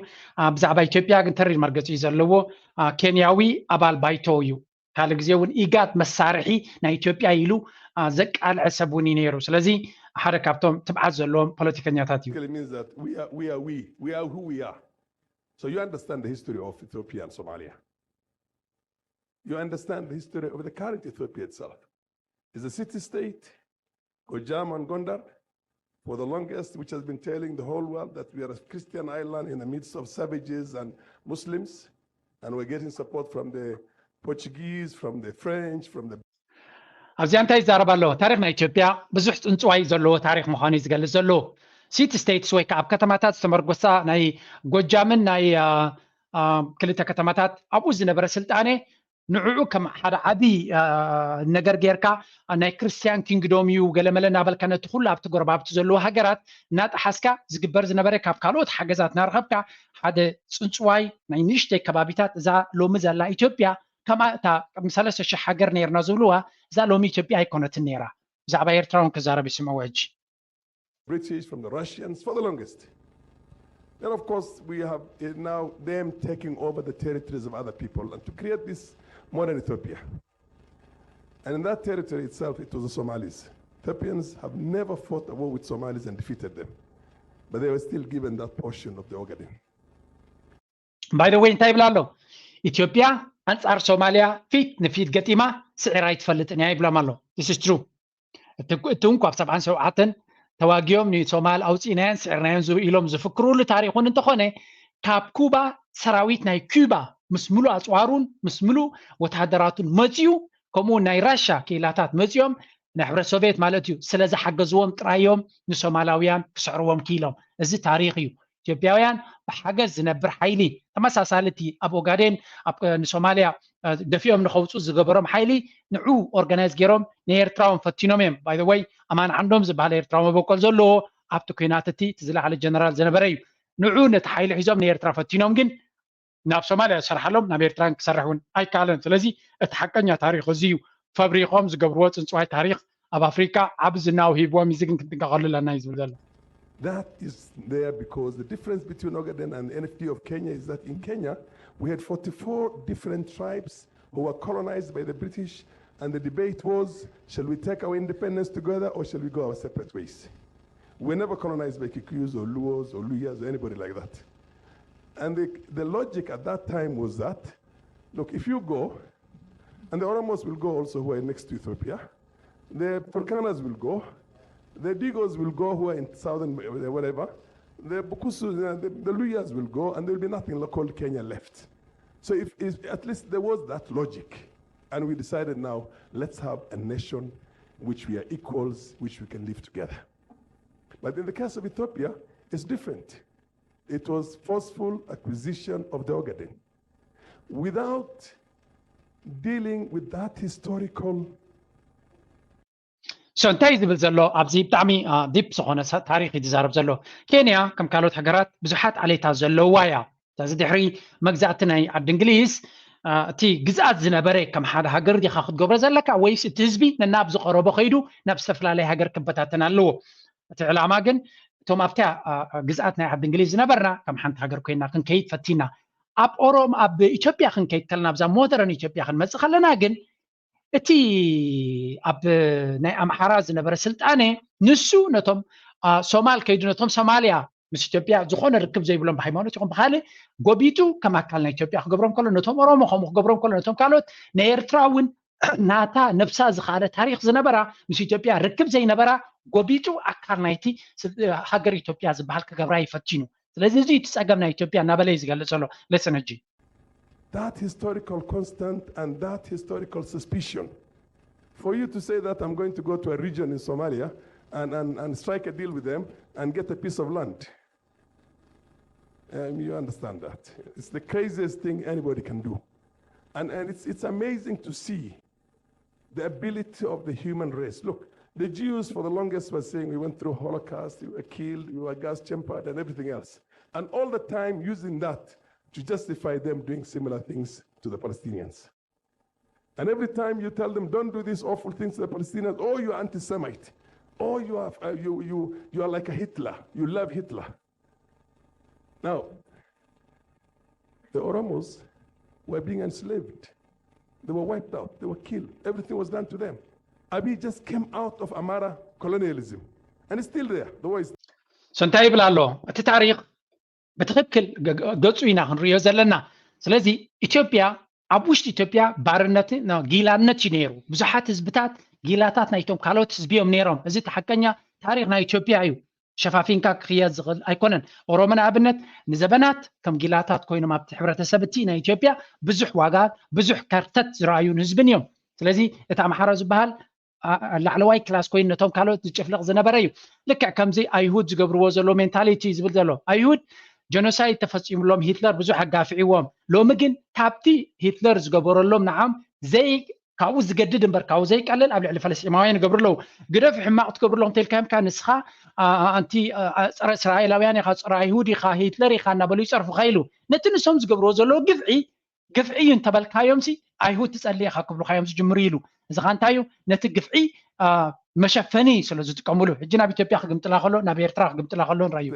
ብዛዕባ ኢትዮጵያ ግን ተሪር መርገጺ እዩ ዘለዎ። ኬንያዊ ኣባል ባይቶ እዩ። ካልእ ግዜ እውን ኢጋድ መሳርሒ ናይ ኢትዮጵያ ኢሉ ዘቃልዐ ሰብ እውን እዩ ነይሩ። ስለዚ ሓደ ካብቶም ትብዓት ዘለዎም ፖለቲከኛታት እዩ። So you understand the history of Ethiopia and Somalia. You understand the history of the current Ethiopia itself. It's a city state, Gojam and Gondar, for the longest, which has been telling the whole world that we are a Christian island in the midst of savages and Muslims, and we're getting support from the Portuguese, from the French, from the ኣብዚኣ እንታይ ይዛረብ ኣሎ? ታሪክ ናይ ኢትዮጵያ ብዙሕ ፅንፅዋይ ዘለዎ ታሪክ ምዃኑ እዩ ዝገልፅ ዘሎ። ሲቲ ስቴትስ ወይ ከዓ ኣብ ከተማታት ዝተመርኮሳ ናይ ጎጃምን ናይ ክልተ ከተማታት ኣብኡ ዝነበረ ስልጣኔ ንዕኡ ከም ሓደ ዓብዪ ነገር ጌርካ ናይ ክርስቲያን ኪንግዶም እዩ ገለመለ እናበልካ ነቲ ኩሉ ኣብቲ ጎረባብቲ ዘለዎ ሃገራት እናጠሓስካ ዝግበር ዝነበረ ካብ ካልኦት ሓገዛት እናረኸብካ ሓደ ፅንፅዋይ ናይ ንእሽተይ ከባቢታት እዛ ሎሚ ዘላ ኢትዮጵያ ከምኣ እታ ቅድሚ ሰለስተ ሽሕ ሃገር ነይርና ዝብልዋ እዛ ሎሚ ኢትዮጵያ ኣይኮነትን ነይራ። ብዛዕባ ኤርትራ እውን ክዛረብ ይስምዕዎ ሕጂ። British, from the Russians for the longest. Then, of course, we have now them taking over the territories of other people and to create this modern Ethiopia. And in that territory itself, it was the Somalis. Ethiopians have never fought a war with Somalis and defeated them. But they were still given that portion of the Ogaden. By the way እንታይ ይብላ ኣሎ? ኢትዮጵያ ኣንጻር ሶማልያ ፊት ንፊት ገጢማ ስዒራ ኣይትፈልጥን እያ ይብሎም ኣሎ። This is true። እቲ እውን ካብ ሰብዓን ሸውዓተን ተዋጊኦም ንሶማል ኣውፂእናዮን ስዕርናዮን ኢሎም ዝፍክሩሉ ታሪክ እውን እንተኾነ ካብ ኩባ ሰራዊት ናይ ኩባ ምስ ምሉእ ኣፅዋሩን ምስ ምሉእ ወተሃደራቱን መፂኡ ከምኡ ናይ ራሻ ክኢላታት መፂኦም ናይ ሕብረት ሶቪየት ማለት እዩ፣ ስለ ዝሓገዝዎም ጥራይ እዮም ንሶማላውያን ክስዕርዎም ክኢሎም። እዚ ታሪኽ እዩ። ኢትዮጵያውያን ብሓገዝ ዝነብር ሓይሊ፣ ተመሳሳሊ እቲ ኣብ ኦጋዴን፣ ኣብ ንሶማልያ ደፊኦም ንኸውፁ ዝገበሮም ሓይሊ ንዑ ኦርጋናይዝ ገይሮም ንኤርትራውን ፈቲኖም እዮም። ባይ ወይ ኣማን ዓንዶም ዝበሃል ኤርትራዊ መበቆል ዘለዎ ኣብቲ ኩናት እቲ እቲ ዝለዓለ ጀነራል ዝነበረ እዩ። ንዑ ነቲ ሓይሊ ሒዞም ንኤርትራ ፈቲኖም፣ ግን ናብ ሶማልያ ዝሰርሓሎም ናብ ኤርትራን ክሰርሕ እውን ኣይከኣለን። ስለዚ እቲ ሓቀኛ ታሪኽ እዚ እዩ። ፈብሪኾም ዝገብርዎ ጽንጽዋይ ታሪኽ ኣብ ኣፍሪካ ዓቢ ዝናው ሂብዎም እዩ። እዚ ግን ክንጥንቀቐሉ ኣለና እዩ ዝብል ዘሎ። That is there because the difference between Ogaden and N F D of Kenya is that in Kenya, we had forty-four different tribes who were colonized by the British, and the debate was, shall we take our independence together or shall we go our separate ways? We were never colonized by Kikuyus or Luos or Luyas or anybody like that. And the, the logic at that time was that, look, if you go, and the Oromos will go also who are next to Ethiopia, the Turkanas will go, the Digos will go who are in southern whatever, the Bukusu, the, the, the Luyas will go, and there will be nothing called Kenya left. So if, if at least there was that logic, and we decided now, let's have a nation which we are equals, which we can live together. But in the case of Ethiopia, it's different. It was forceful acquisition of the Ogaden without dealing with that historical So እንታይ ዝብል ዘሎ ኣብዚ ብጣዕሚ ዲፕ ዝኾነ ታሪክ እዩ ዝዛረብ ዘሎ። ኬንያ ከም ካልኦት ሃገራት ብዙሓት ዓሌታት ዘለውዋ እያ። ስለዚ ድሕሪ መግዛእቲ ናይ ዓዲ እንግሊዝ እቲ ግዝኣት ዝነበረ ከም ሓደ ሃገር ዲኻ ክትገብሮ ዘለካ ወይስ እቲ ህዝቢ ነናብ ዝቐረቦ ከይዱ ናብ ዝተፈላለየ ሃገር ክበታተን ኣለዎ? እቲ ዕላማ ግን እቶም ኣብታ ግዝኣት ናይ ዓዲ እንግሊዝ ዝነበርና ከም ሓንቲ ሃገር ኮይና ክንከይድ ፈቲና። ኣብ ኦሮም ኣብ ኢትዮጵያ ክንከይድ ከለና ኣብዛ ሞደርን ኢትዮጵያ ክንመፅእ ከለና ግን እቲ ኣብ ናይ ኣምሓራ ዝነበረ ስልጣነ ንሱ ነቶም ሶማል ከይዱ ነቶም ሶማልያ ምስ ኢትዮጵያ ዝኾነ ርክብ ዘይብሎም ብሃይማኖት ይኹን ብካልእ ጎቢጡ ከም ኣካል ናይ ኢትዮጵያ ክገብሮም ከሎ ነቶም ኦሮሞ ከምኡ ክገብሮም ከሎ ነቶም ካልኦት ናይ ኤርትራ እውን ናታ ነብሳ ዝኻለ ታሪክ ዝነበራ ምስ ኢትዮጵያ ርክብ ዘይነበራ ጎቢጡ ኣካል ናይቲ ሃገር ኢትዮጵያ ዝበሃል ክገብራ ይፈቲኑ። ስለዚ እዚ እቲ ፀገም ናይ ኢትዮጵያ እናበለ እዩ ዝገልፅ ዘሎ። Listen ሕጂ That historical constant and that historical suspicion for you to say that I'm going to go to a region in Somalia and, and, and strike a deal with them and get a piece of land. Um, you understand that. It's the craziest thing anybody can do. And, and it's, it's amazing to see the ability of the human race. Look, the Jews for the longest were saying we went through Holocaust, we were killed, we were gas chambered and everything else. And all the time using that to justify them doing similar things to the Palestinians. And every time you tell them, don't do these awful things to the Palestinians, oh, you're anti-Semite, oh, you are, uh, you, you, you are like a Hitler, you love Hitler. Now, the Oromos were being enslaved. They were wiped out. They were killed. Everything was done to them. Abiy just came out of Amara colonialism. And it's still there. The war is so እንታይ ይብል ኣሎ? እቲ ታሪክ ብትክክል ገጹ ኢና ክንሪኦ ዘለና። ስለዚ ኢትዮጵያ ኣብ ውሽጢ ኢትዮጵያ ባርነት ጊላነት እዩ ነይሩ። ብዙሓት ህዝብታት ጊላታት ናይቶም ካልኦት ህዝቢ እዮም ነይሮም። እዚ እቲ ሓቀኛ ታሪክ ናይ ኢትዮጵያ እዩ። ሸፋፊንካ ክኽየድ ዝኽእል ኣይኮነን። ኦሮሞ ንኣብነት ንዘበናት ከም ጊላታት ኮይኖም ኣብቲ ሕብረተሰብ እቲ ናይ ኢትዮጵያ ብዙሕ ዋጋ ብዙሕ ከርተት ዝረኣዩን ህዝብን እዮም። ስለዚ እቲ ኣምሓራ ዝበሃል ላዕለዋይ ክላስ ኮይኑ ነቶም ካልኦት ዝጭፍልቕ ዝነበረ እዩ። ልክዕ ከምዚ ኣይሁድ ዝገብርዎ ዘሎ ሜንታሊቲ ዝብል ዘሎ ኣይሁድ ጀኖሳይድ ተፈፂሙሎም ሂትለር ብዙሕ ኣጋፊዕዎም። ሎሚ ግን ካብቲ ሂትለር ዝገበረሎም ንዓም ዘይ ካብኡ ዝገድድ እምበር ካብኡ ዘይቀልል ኣብ ልዕሊ ፈለስጢማውያን ይገብሩ ኣለዉ። ግደፍ ሕማቕ ትገብሩ ኣለኹም ተልካዮም ካ ንስኻ ኣንቲ ፀረ እስራኤላውያን ኢኻ፣ ፀረ ኣይሁድ ኢኻ፣ ሂትለር ኢኻ እናበሉ ይፀርፉኻ ኢሉ ነቲ ንሶም ዝገብርዎ ዘለዉ ግፍዒ ግፍዒ እዩ እንተበልካዮም ሲ ኣይሁድ ትፀሊ ኢኻ ክብሉኻዮም ዝጅምሩ ኢሉ እዚ ኻ እንታይ እዩ ነቲ ግፍዒ መሸፈኒ ስለ ዝጥቀምሉ ሕጂ ናብ ኢትዮጵያ ክግምጥላ ከሎ ናብ ኤርትራ ክግምጥላ ከሎ ንራዩ።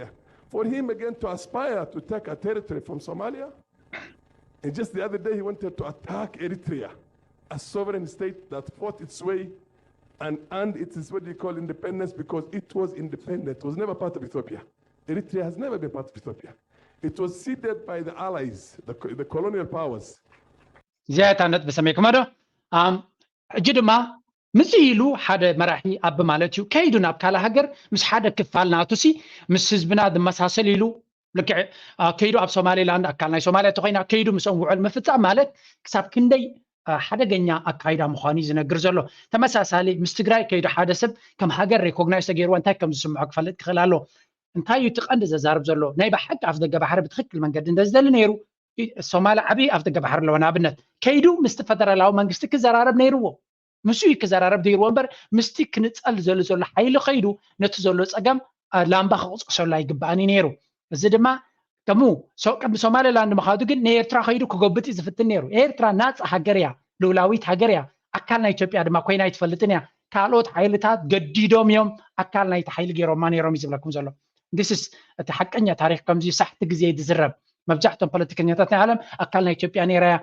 For him again to aspire to take a territory from Somalia, and just the other day he wanted to attack Eritrea, a sovereign state that fought its way and earned its what you call independence because it was independent, it was never part of Ethiopia. Eritrea has never been part of Ethiopia. It was ceded by the allies, the, the colonial powers. እዚኣ እታ ነጥቢ ሰመይኩማ ዶ? ሕጂ ድማ ምዚ ኢሉ ሓደ መራሒ ኣብ ማለት እዩ ከይዱ ናብ ካልእ ሃገር ምስ ሓደ ክፋል ናቱ ሲ ምስ ህዝብና ዝመሳሰል ኢሉ ልክዕ ከይዱ ኣብ ሶማሌላንድ ኣካል ናይ ሶማልያ ተኮይና ከይዱ ምስኦም ውዕል ምፍፃም ማለት ክሳብ ክንደይ ሓደገኛ ኣካይዳ ምዃኑ እዩ ዝነግር ዘሎ። ተመሳሳሊ ምስ ትግራይ ከይዱ ሓደ ሰብ ከም ሃገር ሬኮግናይዝ ተገይርዎ እንታይ ከም ዝስምዖ ክፈልጥ ክኽእል ኣሎ። እንታይ እዩ እቲ ቀንዲ ዘዛርብ ዘሎ? ናይ ብሓቂ ኣፍ ደገ ባሕሪ ብትኽክል መንገዲ እንደ ዝደሊ ነይሩ፣ ሶማሊ ዓብዪ ኣፍ ደገ ባሕሪ ኣለዎ። ንኣብነት ከይዱ ምስቲ ፈደራላዊ መንግስቲ ክዘራረብ ነይርዎ። ምስ እዩ ክዘራረብ ነይርዎ እምበር ምስቲ ክንፀል ዘሉ ዘሎ ሓይሊ ከይዱ ነቲ ዘሎ ፀገም ላምባ ክቕፅቅሰሉ ኣይግባእን እዩ ነይሩ። እዚ ድማ ከምኡ ቅድሚ ሶማሌላንድ ምኻዱ ግን ንኤርትራ ከይዱ ክጎብጥ እዩ ዝፍትን ነይሩ። ኤርትራ ናፃ ሃገር እያ፣ ልውላዊት ሃገር እያ። ኣካል ናይ ኢትዮጵያ ድማ ኮይና ኣይትፈልጥን እያ። ካልኦት ሓይልታት ገዲዶም እዮም ኣካል ናይቲ ሓይሊ ገይሮማ ነይሮም እዩ ዝብለኩም ዘሎ። ስ እቲ ሓቀኛ ታሪክ ከምዚ ሳሕቲ ግዜ ዝዝረብ። መብዛሕቶም ፖለቲከኛታት ናይ ዓለም ኣካል ናይ ኢትዮጵያ ነይራ እያ፣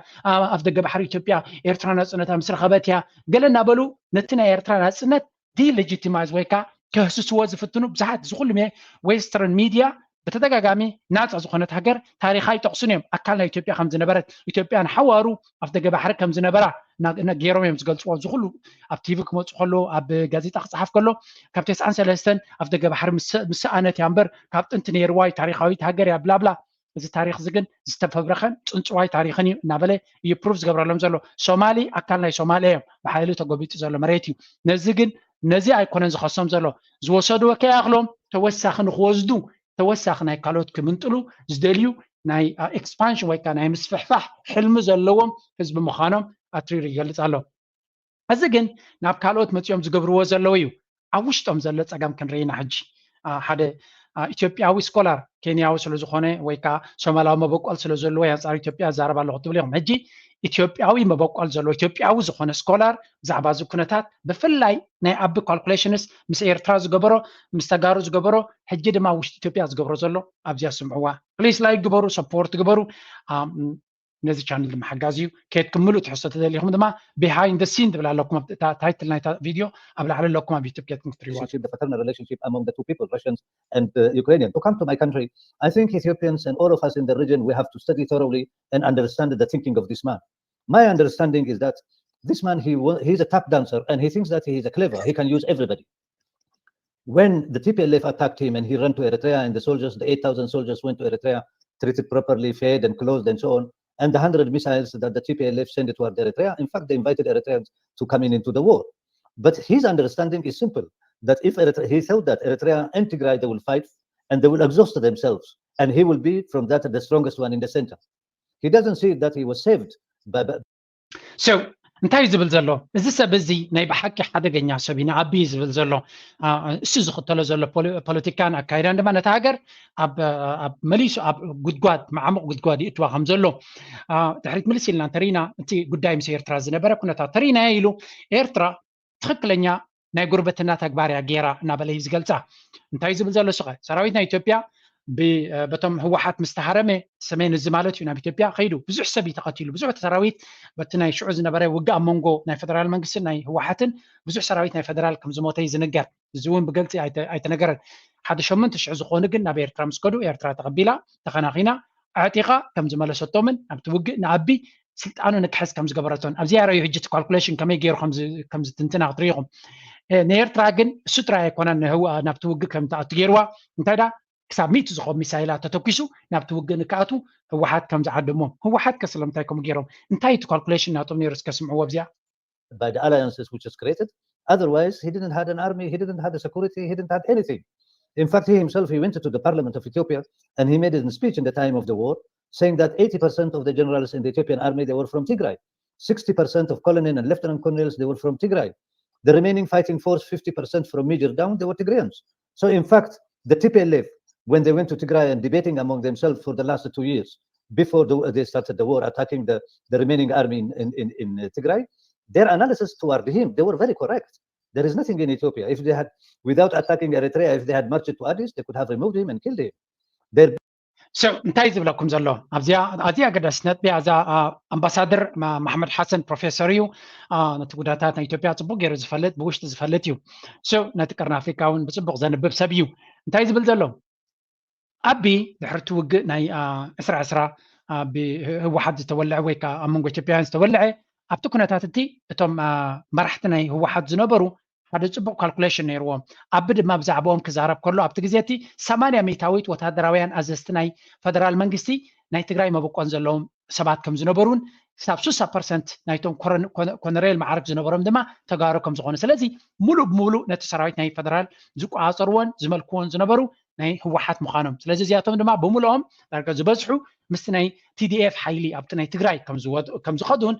ኣፍ ደገ ባሕሪ ኢትዮጵያ ኤርትራ ናፅነታ ምስ ረኸበት እያ ገለ እናበሉ ነቲ ናይ ኤርትራ ናፅነት ዲሌጂቲማይዝ ወይ ከዓ ከህስስዎ ዝፍትኑ ብዙሓት ዝኩሉ ዌስተርን ሚድያ ብተደጋጋሚ ናፃ ዝኾነት ሃገር ታሪኻ ይጠቕሱን እዮም። ኣካል ናይ ኢትዮጵያ ከም ዝነበረት፣ ኢትዮጵያ ንሓዋሩ ኣፍ ደገ ባሕሪ ከም ዝነበራ ገይሮም እዮም ዝገልፅዎ። ዝኩሉ ኣብ ቲቪ ክመፁ ከሎ፣ ኣብ ጋዜጣ ክፅሓፍ ከሎ ካብ ተስዓን ሰለስተን ኣፍ ደገ ባሕሪ ምስኣነት እያ እምበር ካብ ጥንቲ ነይርዋ እዩ፣ ታሪኻዊት ሃገር እያ ብላብላ። እዚ ታሪክ እዚ ግን ዝተፈብረኸን ፅንፅዋይ ታሪክን እዩ እናበለ እዩ ፕሩፍ ዝገብረሎም ዘሎ። ሶማሊ ኣካል ናይ ሶማሊያ እዮም፣ ብሓይሊ ተጎቢጡ ዘሎ መሬት እዩ። ነዚ ግን ነዚ ኣይኮነን ዝኸሶም ዘሎ። ዝወሰድዎ ከይኣኽሎም ተወሳኺ ንክወስዱ፣ ተወሳኺ ናይ ካልኦት ክምንጥሉ ዝደልዩ ናይ ኤክስፓንሽን ወይ ከዓ ናይ ምስፍሕፋሕ ሕልሚ ዘለዎም ህዝቢ ምዃኖም ኣትሪሩ ይገልፅ ኣሎ። እዚ ግን ናብ ካልኦት መፂኦም ዝገብርዎ ዘለዉ እዩ። ኣብ ውሽጦም ዘሎ ፀገም ክንርኢና ሕጂ ሓደ ኢትዮጵያዊ ስኮላር ኬንያዊ ስለዝኾነ ወይ ከዓ ሶማላዊ መበቆል ስለዘለዎ ኣንፃር ኢትዮጵያ ዛረብ ኣለኹ ትብል ኢኹም። ሕጂ ኢትዮጵያዊ መበቆል ዘለዎ ኢትዮጵያዊ ዝኾነ ስኮላር ብዛዕባ እዚ ኩነታት ብፍላይ ናይ ኣቢ ካልኩሌሽንስ ምስ ኤርትራ ዝገበሮ ምስ ተጋሩ ዝገበሮ ሕጂ ድማ ውሽጢ ኢትዮጵያ ዝገብሮ ዘሎ ኣብዚኣ ስምዕዋ። ፕሊስ ላይክ ግበሩ፣ ሰፖርት ግበሩ። ነዚ ቻነል ድማ ሓጋዚ እዩ። ከየት ክምሉ ትሕዝቶ ተደሊኹም ድማ ቢሃይንድ ሲን ትብል ኣለኩም። ታይትል ናይታ ቪድዮ ኣብ ላዕሊ ኣለኩም ኣብ ዩቱብ ከየት ክትሪዋ። The fraternal relationship among the two people, Russians and uh, Ukrainians. To come to my country, I think Ethiopians and all of us in the region, we have to study thoroughly and understand the thinking of this man. My understanding is that this man, he he's a tap dancer and he thinks that he is a clever, he can use everybody. When the T P L F attacked him and he ran to Eritrea and the soldiers, the eight thousand soldiers went to Eritrea, treated properly, fed and clothed and so on, and the hundred missiles that the T P L F sent toward Eritrea, in fact, they invited Eritreans to come in into the war. But his understanding is simple, that if Eritrea, he thought that Eritrea and Tigray, they will fight and they will exhaust themselves, and he will be from that the strongest one in the center. He doesn't see that he was saved by, by, So እንታይ እዩ ዝብል ዘሎ? እዚ ሰብ እዚ ናይ ብሓቂ ሓደገኛ ሰብ እዩ፣ ንኣቢ እዩ ዝብል ዘሎ። እሱ ዝኽተሎ ዘሎ ፖለቲካን ኣካይዳን ድማ ነታ ሃገር ኣብ መሊሱ ኣብ ጉድጓድ፣ መዓሙቕ ጉድጓድ ይእትዋ ከም ዘሎ ድሕሪት ምልስ ኢልና እንተሪና፣ እቲ ጉዳይ ምስ ኤርትራ ዝነበረ ኩነታት ተሪና ኢሉ ኤርትራ ትኽክለኛ ናይ ጉርብትና ተግባር እያ ገይራ እናበለ እዩ ዝገልፃ። እንታይ ዝብል ዘሎ ስኸ? ሰራዊት ናይ ኢትዮጵያ በቶም ህወሓት ምስ ተሃረመ፣ ሰሜን እዚ ማለት እዩ፣ ናብ ኢትዮጵያ ከይዱ ብዙሕ ሰብ እዩ ተቐቲሉ። ብዙሕ ሰራዊት በቲ ናይ ሽዑ ዝነበረ ውግእ ኣብ መንጎ ናይ ፈደራል መንግስትን ናይ ህወሓትን ብዙሕ ሰራዊት ናይ ፈደራል ከም ዝሞተ እዩ ዝንገር። እዚ እውን ብግልፂ ኣይተነገረን። ሓደ ሸምንተ ሽሕ ዝኾኑ ግን ናብ ኤርትራ ምስ ከዱ ኤርትራ ተቐቢላ ተኸናኺና ኣዕጢቓ ከም ዝመለሰቶምን ኣብቲ ውግእ ንኣቢ ስልጣኑ ንክሕዝ ከም ዝገበረቶን ኣብዚ ኣረዩ ሕጂ እቲ ካልኩሌሽን ከመይ ገይሩ ከም ዝትንትና ክትርኢ ኢኹም። ንኤርትራ ግን እሱ ጥራይ ኣይኮነን ናብቲ ውግእ ከም ትኣቱ ገይርዋ። እንታይ ዳ ክሳብ ሚእቲ ዝኾን ሚሳይላት ተተኪሱ ናብቲ ውግእ ንክኣቱ ህወሓት ከም ዝዓደሞም። ህወሓት ከ ስለምንታይ ከምኡ ገይሮም? እንታይ እቲ ካልኩሌሽን ናቶም ነይሩ እስከ ስምዕዎ ኣብዚኣ። By the alliances which is created. Otherwise, he didn't had an army, he didn't had a security, he didn't had anything. In fact, he himself, he went to the parliament of Ethiopia and he made a speech in the time of the war saying that eighty percent of the generals in the Ethiopian army, they were from Tigray. Sixty percent of colonel and lieutenant colonels, they were from Tigray. The remaining fighting force, fifty percent from major down, they were Tigrayans. So in fact, the T P L F, when they went to Tigray and debating among themselves for the last two years, before the, they started the war, attacking the, the remaining army in, in, in, in Tigray, their analysis toward him, they were very correct. There is nothing in Ethiopia. If they had, without attacking Eritrea, if they had marched to Addis, they could have removed him and killed him. Their So እንታይ ዝብለኩም ዘሎ ኣብዚኣ ኣዝያ ኣገዳሲት ነጥቢ እዛ ኣምባሳደር መሓመድ ሓሰን ፕሮፌሰር እዩ። ነቲ ጉዳታት ናይ ኢትዮጵያ ፅቡቅ ገይሩ ዝፈልጥ ብውሽጢ ዝፈልጥ እዩ። So ነቲ ቀርኒ ኣፍሪካ እውን ብፅቡቅ ዘንብብ ሰብ እዩ። እንታይ ዝብል ዘሎ ኣቢ ድሕርቲ ውግእ ናይ ዕስራ ዕስራ ህወሓት ዝተወልዐ ወይ ከዓ ኣብ መንጎ ኢትዮጵያውያን ዝተወልዐ ኣብቲ ኩነታት እቲ እቶም መራሕቲ ናይ ህወሓት ዝነበሩ ሓደ ፅቡቅ ካልኩሌሽን ነይርዎም። ኣቢ ድማ ብዛዕባኦም ክዛረብ ከሎ ኣብቲ ግዜ እቲ ሰማንያ ሚእታዊት ወታደራውያን ኣዘዝቲ ናይ ፈደራል መንግስቲ ናይ ትግራይ መበቆል ዘለዎም ሰባት ከም ዝነበሩን ክሳብ ስሳ ፐርሰንት ናይቶም ኮረን- ኮነ- ኮነሬል ማዕረግ ዝነበሮም ድማ ተጋሩ ከም ዝኾኑ። ስለዚ ሙሉእ ብሙሉእ ነቲ ሰራዊት ናይ ፌደራል ዝቆፃፀርዎን ዝመልክዎን ዝነበሩ ናይ ህወሓት ምዃኖም። ስለዚ እዚኣቶም ድማ ብምሉኦም ዳርጋ ዝበዝሑ ምስቲ ናይ ቲዲኤፍ ሓይሊ ኣብቲ ናይ ትግራይ ከም ዝወድ- ከም ዝኸዱን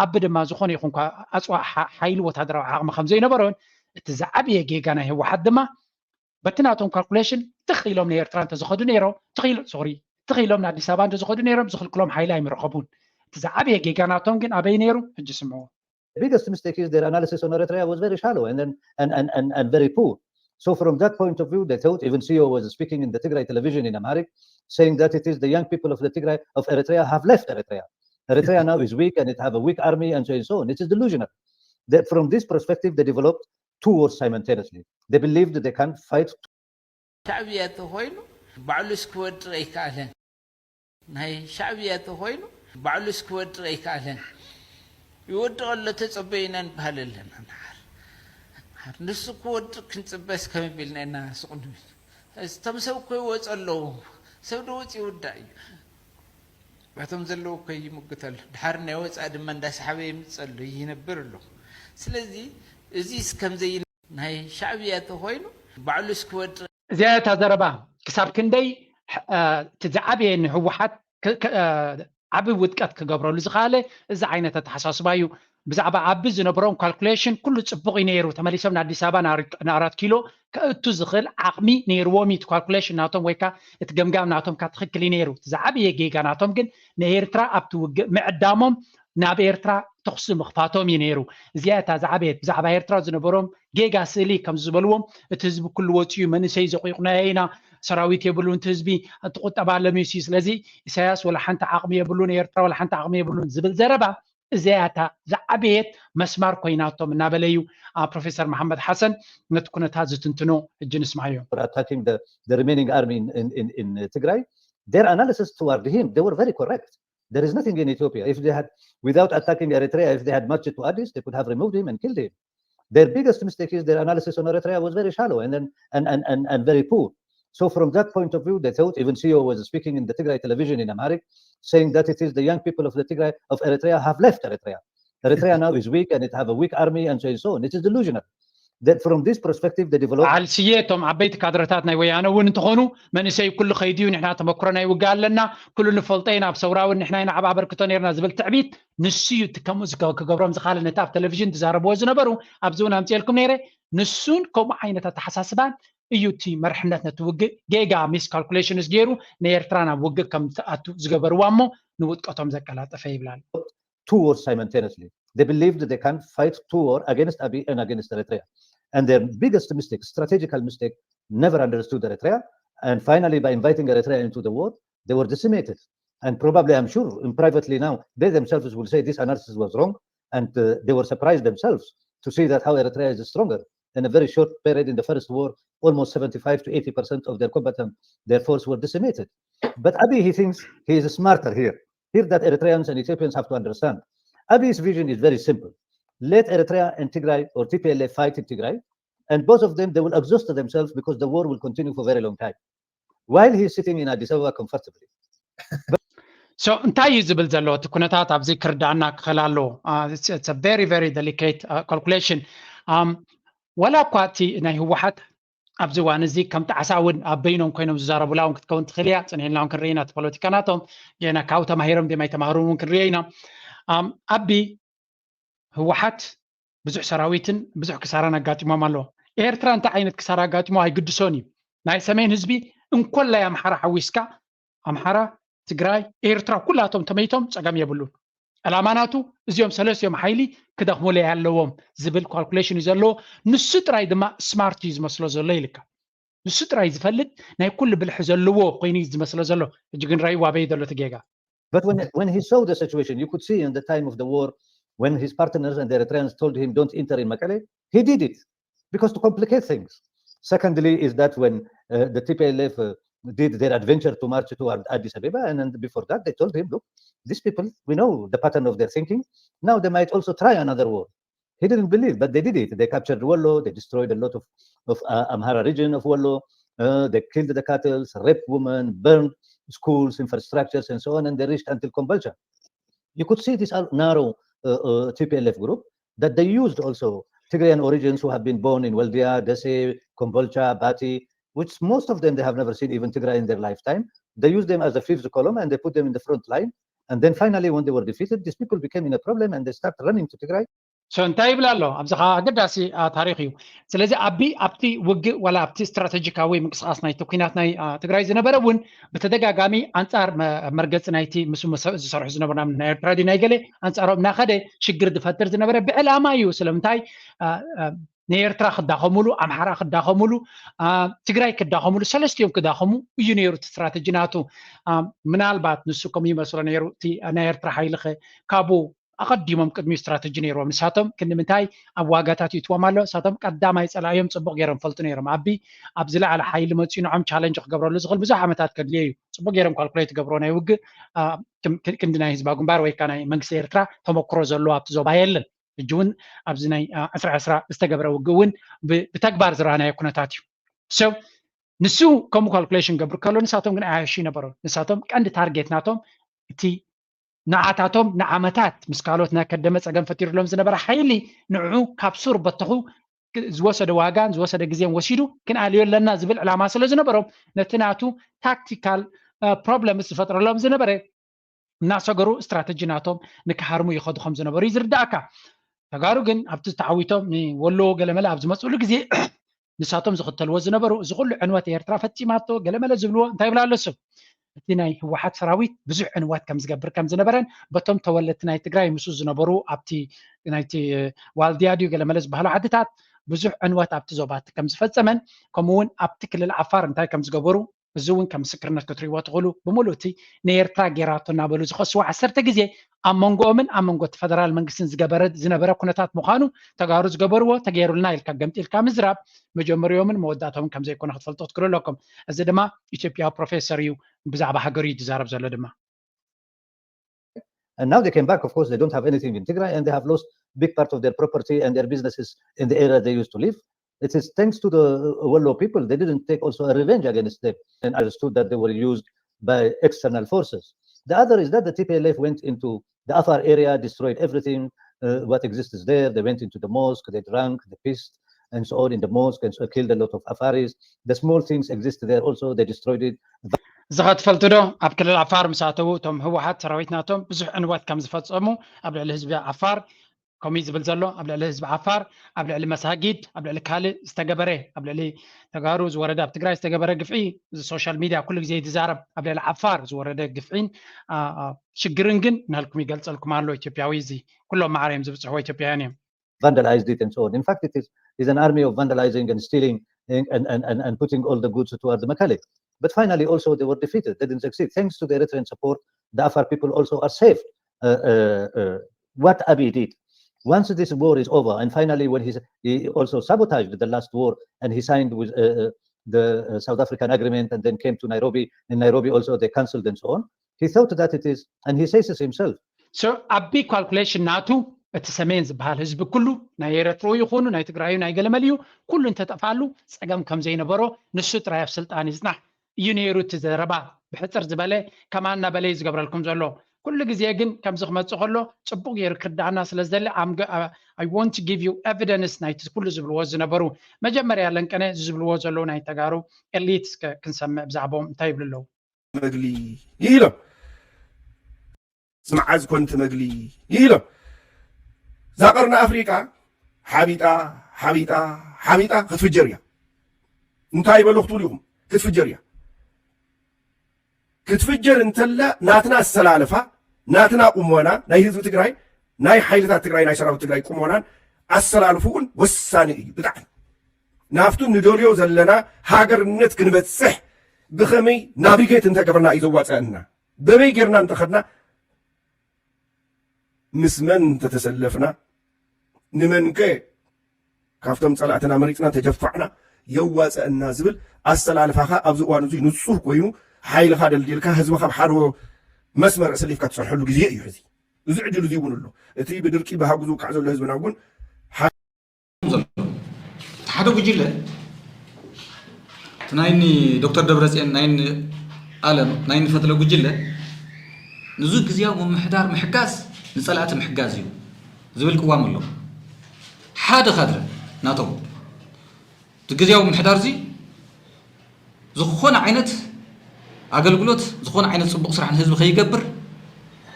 ኣብ ድማ ዝኾነ ይኹን እኳ ኣፅዋ ሓ- ሓይሊ ወታደራዊ ዓቕሚ ከም ዘይነበሮን እቲ ዝዓበየ ጌጋ ናይ ህወሓት ድማ በቲ ናቶም ካልኩሌሽን ትኽ ኢሎም ንኤርትራ እንተዝኸዱ ነይሮም ትኽ ኢሎ- ሶሪ ትኽ ኢሎም ንኣዲስ ኣበባ እንተዝኸዱ ነይሮም ዝኽልክሎም ሓይሊ ኣይምረኸቡን። እቲ ዝዓበየ ጌጋ ናቶም ግን ኣበይ ነይሩ? ሕጂ ስምዕዎ። The biggest mistake is their analysis on Eritrea was very shallow and then and, and, and, and very poor. So from that point of view, they thought even C E O was speaking in the Tigray television in Amharic, saying that it is the young people of the Tigray of Eritrea have left Eritrea. Eritrea now is weak and it have a weak army and so and so on. It is delusional. That from this perspective, they developed two wars simultaneously. They believed they can fight ሻዕብያ ተኾይኑ ባዕሉስ ክወድቕ ኣይከኣለን። ናይ ሻዕብያ ተኾይኑ ባዕሉስ ክወድቕ ኣይከኣለን። ይወድቕ ኣሎ ተጸበዩና ንበሃል ኣለና። ንሓር ንሓር ንሱ ክወድቕ ክንጽበስ ከም ቢልና ኢና ስቕ ንብል። እቶም ሰብ እኮ ይወፁ ኣለዉ። ሰብ ዶ ወፂ ይውዳእ እዩ። ባቶም ዘለዉ እኮ ይምግት ኣሎ። ድሓር ናይ ወፃእ ድማ እንዳሰሓበ ይምፅ ኣሎ ይነብር ኣሎ። ስለዚ እዚስ ከምዘይ ናይ ሻዕብያ ተኾይኑ ባዕሉስ ክወድቕ እዚኣ እታ ዘረባ ክሳብ ክንደይ ሕ- እ፣ እቲ ዝዓበየ ንህወሓት ክ- ክ- እ፣ ዓቢ ውድቀት ክገብረሉ ዝኸኣለ እዚ ዓይነት ኣተሓሳስባ እዩ። ብዛዕባ ኣቢ ዝነበሮም ካልኩሌሽን ኩሉ ፅቡቕ እዩ ነይሩ። ተመሊሶም ንኣዲስ ኣበባ ንኣር- ንኣራት ኪሎ ከእቱ ዝኽእል ዓቕሚ ነይርዎም እዩ። እቲ ካልኩሌሽን ናቶም ወይ ከዓ እቲ ገምጋም ናቶም ካ ትኽክል እዩ ነይሩ። እቲ ዝዓበየ ጌጋ ናቶም ግን ንኤርትራ ኣብቲ ውግእ ምዕዳሞም ናብ ኤርትራ ተኹሲ ምኽፋቶም እዩ ነይሩ። እዚኣ እታ ዝዓበየት ብዛዕባ ኤርትራ ዝነበሮም ጌጋ ስእሊ ከም ዝበልዎም እቲ ህዝቢ ኩሉ ወፂኡ መንእሰይ ዘቑይቑናዮ ኢና ሰራዊት የብሉን እቲ ህዝቢ እቲ ቁጠባ ለሚሱ እዩ ስለዚ ኢሳያስ ወላ ሓንቲ ዓቕሚ የብሉን ኤርትራ ወላ ሓንቲ ዓቕሚ የብሉን ዝብል ዘረባ እዚኣ እታ ዝዓበየት መስማር ኮይናቶም እናበለ እዩ ፕሮፌሰር መሓመድ ሓሰን ነቲ ኩነታት ዝትንትኖ ሕጂ ንስማዮ for attacking the, the remaining army in, in, in, in Tigray, their analysis toward him, they were very correct. There is nothing in Ethiopia. If they had, without attacking Eritrea, if they had marched to Addis, they could have removed him and killed him. Their biggest mistake is their analysis on Eritrea was very shallow and then and, and, and, and very poor. So from that point of view, they thought even C E O was speaking in the Tigray television in Amharic, saying that it is the young people of the Tigray of Eritrea have left Eritrea. Eritrea now is weak and it have a weak army and so and so on. It is delusional. That from this perspective, they developed በዓል ስየ እቶም ዓበይቲ ካድረታት ናይ ወያነ እውን እንትኾኑ መንእሰይ ኩሉ ከይድዩ ንሕና ተመክሮ ናይ ውግእ ኣለና ኩሉ ንፈልጦ ኢና ኣብ ሰውራ እውን ንሕና ኢና ዓብ ኣበርክቶ ነርና ዝብል ትዕቢት ንሱ እዩ እቲ ከምኡ ዝገ- ክገብሮም ዝኻለ ነቲ ኣብ ቴሌቪዥን ዝዛረብዎ ዝነበሩ ኣብዚ እውን ኣምፅኤልኩም ነይረ ንሱን ከምኡ ዓይነት ኣተሓሳስባን እዩ እቲ መርሕነት ነቲ ውግእ ጌጋ ሚስ ካልኩሌሽንስ ገይሩ ንኤርትራ ናብ ውግእ ከም ትኣቱ ዝገበርዋ እሞ ንውጥቀቶም ዘቀላጠፈ ይብላል two wars simultaneously. They believed they can fight two war against Abiy and against Eritrea. And their biggest mistake, strategical mistake, never understood Eritrea. And finally, by inviting Eritrea into the war, they were decimated. And probably, I'm sure, in privately now, they themselves will say this analysis was wrong. And uh, they were surprised themselves to see that how Eritrea is stronger. In a very short period in the first war, almost seventy-five to eighty percent of their combatant, their force were decimated. But Abiy, he thinks he is smarter here. Here that Eritreans and Ethiopians have to understand. Abiy's vision is very simple. Let Eritrea and Tigray or T P L F fight in Tigray, and both of them, they will exhaust themselves because the war will continue for a very long time. While he's sitting in Addis Ababa comfortably. So እንታይ እዩ ዝብል ዘሎ እቲ ኩነታት ኣብዚ ክርዳእና ክኽእል ኣለዎ very very delicate calculation ወላ እኳ እቲ ናይ ህወሓት ኣብዚ እዋን እዚ ከም ጣዕሳ እውን ኣብ በይኖም ኮይኖም ዝዛረቡላ እውን ክትከውን ትኽእል እያ ፅንሒልና እውን ክንርኢ ኢና እቲ ፖለቲካ ናቶም ጌና ካብኡ ተማሂሮም ድም ኣይተማህሩን እውን ክንሪኦ ኢና ኣቢ ህወሓት ብዙሕ ሰራዊትን ብዙሕ ክሳራን ኣጋጢሞም ኣለዎ ኤርትራ እንታይ ዓይነት ክሳራ ኣጋጢሞ ኣይግድሶን እዩ ናይ ሰሜን ህዝቢ እንኮላይ ኣምሓራ ሓዊስካ ኣምሓራ ትግራይ ኤርትራ ኩላቶም ተመይቶም ፀገም የብሉን ዕላማ ናቱ እዚኦም ሰለስቲኦም ሓይሊ ክደኽሙለይ ኣለዎም ዝብል ካልኩሌሽን እዩ ዘለዎ ንሱ ጥራይ ድማ ስማርት እዩ ዝመስሎ ዘሎ ኢልካ ንሱ ጥራይ ዝፈልጥ ናይ ኩሉ ብልሒ ዘለዎ ኮይኑ እዩ ዝመስሎ ዘሎ ሕጂ ግን ራይዋ ኣበይ ዘሎ እቲ ጌጋ But when, when he saw the situation, you could see in the time of the war, when his partners and the Eritreans told him, don't enter in Mekelle, he did it because to complicate things. Secondly, is that when uh, the T P L F uh, did their adventure to march toward Addis Ababa, and, and before that, they told him, look, these people, we know the pattern of their thinking. Now they might also try another war. He didn't believe, but they did it. They captured Wollo, they destroyed a lot of, of uh, Amhara region of Wollo, uh, they killed the cattle, raped women, burned. schools, infrastructures, and so on, and they reached until Kombolcha. You could see this narrow uh, uh, T P L F group that they used also Tigrayan origins who have been born in Waldia, Dese, Kombolcha, Bati, which most of them they have never seen even Tigray in their lifetime. They used them as a fifth column and they put them in the front line. And then finally, when they were defeated, these people became in a problem and they start running to Tigray. So እንታይ ይብል ኣሎ? ኣብዚ ከዓ ኣገዳሲ ታሪክ እዩ። ስለዚ ኣቢ ኣብቲ ውግእ ዋላ ኣብቲ ስትራተጂካዊ ምንቅስቃስ ናይቲ ኩናት ናይ ትግራይ ዝነበረ እውን ብተደጋጋሚ ኣንፃር መርገፂ ናይቲ ምስ ዝሰርሑ ዝነበሩ ናይ ኤርትራ ድዩ ናይ ገለ ኣንፃሮም እናኸደ ሽግር ዝፈጥር ዝነበረ ብዕላማ እዩ። ስለምንታይ ንኤርትራ ክዳኸሙሉ፣ ኣምሓራ ክዳኸሙሉ፣ ትግራይ ክዳኸሙሉ፣ ሰለስቲኦም ክዳኸሙ እዩ ነይሩ እቲ ስትራተጂ ናቱ። ምናልባት ንሱ ከም ይመስሎ ነይሩ ናይ ኤርትራ ሓይሊ ካብኡ ኣቐዲሞም ቅድሚ ስትራተጂ ነይርዎም። ንሳቶም ክንዲ ምንታይ ኣብ ዋጋታት ይእትዎም ኣሎ። ንሳቶም ቀዳማይ ጸላእዮም ጽቡቕ ገይሮም ፈልጡ ነይሮም። ኣቢ ኣብ ዝለዓለ ሓይሊ መጺኡ ንዖም ቻለንጅ ክገብረሉ ዝኽእል ብዙሕ ዓመታት ከድልዮ እዩ። ጽቡቕ ገይሮም ካልኩሌት ይገብርዎ ናይ ውግእ ክንዲ ናይ ህዝባዊ ግንባር ወይ ከዓ ናይ መንግስቲ ኤርትራ ተመክሮ ዘለዎ ኣብቲ ዞባ የለን። ሕጂ እውን ኣብዚ ናይ ዕስራ ዕስራ ዝተገብረ ውግእ እውን ብተግባር ዝረኣናዮ ኩነታት እዩ። ንሱ ከምኡ ካልኩሌሽን ገብር ከሎ ንሳቶም ግን ኣያሹ ይነበሩ። ንሳቶም ቀንዲ ታርጌት ናቶም እቲ ንዓታቶም ንዓመታት ምስ ካልኦት ናይ ከደመ ፀገም ፈጢሩሎም ዝነበረ ሓይሊ ንዑ ካብ ሱር በተኹ ዝወሰደ ዋጋን ዝወሰደ ግዜን ወሲዱ ክንኣልዮ ኣለና ዝብል ዕላማ ስለ ዝነበሮም ነቲ ናቱ ታክቲካል ፕሮብለምስ ዝፈጥረሎም ዝነበረ እናሰገሩ ስትራተጂ ናቶም ንክሃርሙ ይኸዱ ከም ዝነበሩ እዩ ዝርዳእካ። ተጋሩ ግን ኣብቲ ተዓዊቶም ንወሎ ገለመለ ኣብ ዝመፅሉ ግዜ ንሳቶም ዝኽተልዎ ዝነበሩ እዚ ኩሉ ዕንወት ኤርትራ ፈፂማቶ ገለመለ ዝብልዎ እንታይ ይብላ ኣሎ ሰብ እቲ ናይ ህወሓት ሰራዊት ብዙሕ ዕንወት ከም ዝገብር ከም ዝነበረን በቶም ተወለድቲ ናይ ትግራይ ምስ ዝነበሩ ኣብቲ ናይቲ ዋልድያ ድዩ ገለመለ ዝበሃሉ ዓድታት ብዙሕ ዕንወት ኣብቲ ዞባት ከም ዝፈፀመን ከምኡውን ኣብቲ ክልል ዓፋር እንታይ ከም ዝገበሩ እዚ እውን ከም ምስክርነት ክትሪእዎ ትኽእሉ ብምሉእ እቲ ንኤርትራ ጌራቶ እናበሉ ዝኸስዎ ዓሰርተ ግዜ ኣብ መንጎኦምን ኣብ መንጎ እቲ ፈደራል መንግስትን ዝገበረ ዝነበረ ኩነታት ምዃኑ ተጋሩ ዝገበርዎ ተገይሩልና ኢልካ ገምጢልካ ምዝራብ መጀመሪኦምን መወዳእቶምን ከም ዘይኮነ ክትፈልጦ ትክእሉ ኣለኩም። እዚ ድማ ኢትዮጵያዊ ፕሮፌሰር እዩ ብዛዕባ ሃገሩ እዩ ዝዛረብ ዘሎ ድማ And now they came back. Of course, they don't have anything in Tigray, and they have lost big part of their property and their businesses in the area they used to live. It is thanks to the Wollo people. They didn't take also a revenge against them and understood that they were used by external forces. The other is that the T P L F went into the Afar area, destroyed everything, uh, what exists there. They went into the mosque, they drank, they pissed, and so on in the mosque, and so killed a lot of Afaris. The small things exist there also. They destroyed it. እዚ ከትፈልጡ ዶ ኣብ ክልል ዓፋር ምስ ኣተዉ እቶም ህወሓት ሰራዊት ናቶም ብዙሕ ዕንወት ከም ዝፈፀሙ ኣብ ልዕሊ ህዝቢ ዓፋር ከምኡ ዝብል ዘሎ ኣብ ልዕሊ ህዝቢ ዓፋር ኣብ ልዕሊ መሳጊድ ኣብ ልዕሊ ካልእ ዝተገበረ ኣብ ልዕሊ ተጋሩ ዝወረደ ኣብ ትግራይ ዝተገበረ ግፍዒ ሶሻል ሚድያ ኩሉ ግዜ ዝዛረብ ኣብ ልዕሊ ዓፋር ዝወረደ ግፍዒን ሽግርን ግን ናልኩም ይገልፀልኩም ኣሎ ኢትዮጵያዊ እዚ ኩሎም ማዕረ እዮም ዝብፅሕዎ ኢትዮጵያውያን እዮም vandalized it and so on. In fact, it is is an army of vandalizing and stealing and, and, and, and putting all the goods toward the Mekelle. But finally, also they were defeated. They didn't succeed. Thanks to the Eritrean support, the Afar people also are saved. Uh, uh, uh, what Abiy did, once this war is over, and finally when he, he also sabotaged the last war and he signed with uh, the South African agreement and then came to Nairobi, in Nairobi also they cancelled and so on. He thought that it is, and he says it himself. So ኣቢ ካልኩሌሽን ናቱ እቲ ሰሜን ዝበሃል ህዝቢ ኩሉ ናይ ኤረትሮ ይኹኑ ናይ ትግራዩ ናይ ገለመል እዩ ኩሉ እንተጠፍኣሉ ፀገም ከም ዘይነበሮ ንሱ ጥራይ ኣብ ስልጣን ይፅናሕ እዩ ነይሩ እቲ ዘረባ ብሕፅር ዝበለ ከማን እናበለ እዩ ዝገብረልኩም ዘሎ ኩሉ ግዜ ግን ከምዚ ክመፅእ ከሎ ፅቡቅ ገይሩ ክርዳኣና ስለ ዝደሊ I want to give you evidence ናይቲ ኩሉ ዝብልዎ ዝነበሩ መጀመርያ ለንቀነ ዝብልዎ ዘለዉ ናይ ተጋሩ ኤሊት ክንሰምዕ ብዛዕባኦም እንታይ ይብሉ ኣለዉ መግሊ ይኢሎም ዝመዓዝ ኮን ትመግሊ ይኢሎም እዛ ቀርኒ ኣፍሪቃ ሓቢጣ ሓቢጣ ሓቢጣ ክትፍጀር እያ እንታይ በሉ ክትብሉ ኢኹም ክትፍጀር እያ ክትፍጀር እንተላ ናትና ኣሰላልፋ ናትና ቁሞና ናይ ህዝቢ ትግራይ ናይ ሓይልታት ትግራይ ናይ ሰራዊት ትግራይ ቁሞናን ኣሰላልፍኡን ወሳኒ እዩ ብጣዕሚ ናብቱ ንደልዮ ዘለና ሃገርነት ክንበፅሕ ብኸመይ ናቪጌት እንተገብርና እዩ ዘዋፀአና በበይ ጌርና እንተኸድና ምስ መን እንተተሰለፍና ንመንከ ካብቶም ፀላእትና መሪፅና እንተጀፋዕና የዋፀአና ዝብል ኣሰላልፋኻ ኣብዚ እዋን እዙይ ንፁር ኮይኑ ሓይልኻ ደልዲልካ ህዝብኻ ኣብ ሓደ መስመር ኣሰሊፍካ ትሰርሐሉ ግዜ እዩ ሕዚ እዚ ዕድል እዚ እውን ኣሎ እቲ ብድርቂ ብሃጉ ዝውቃዕ ዘሎ ህዝብና እውን እቲ ሓደ ጉጅለ እቲ ናይ ዶክተር ደብረፅዮን ናይ ኣለም ናይ ንፈትለ ጉጅለ፣ ንዙ ግዝያዊ ምምሕዳር ምሕጋዝ ንጸላእቲ ምሕጋዝ እዩ ዝብል ቅዋም ኣሎ። ሓደ ካድረ ናቶም እቲ ግዝያዊ ምምሕዳር እዚ ዝኾነ ዓይነት ኣገልግሎት፣ ዝኾነ ዓይነት ጽቡቕ ስራሕ ንህዝቢ ከይገብር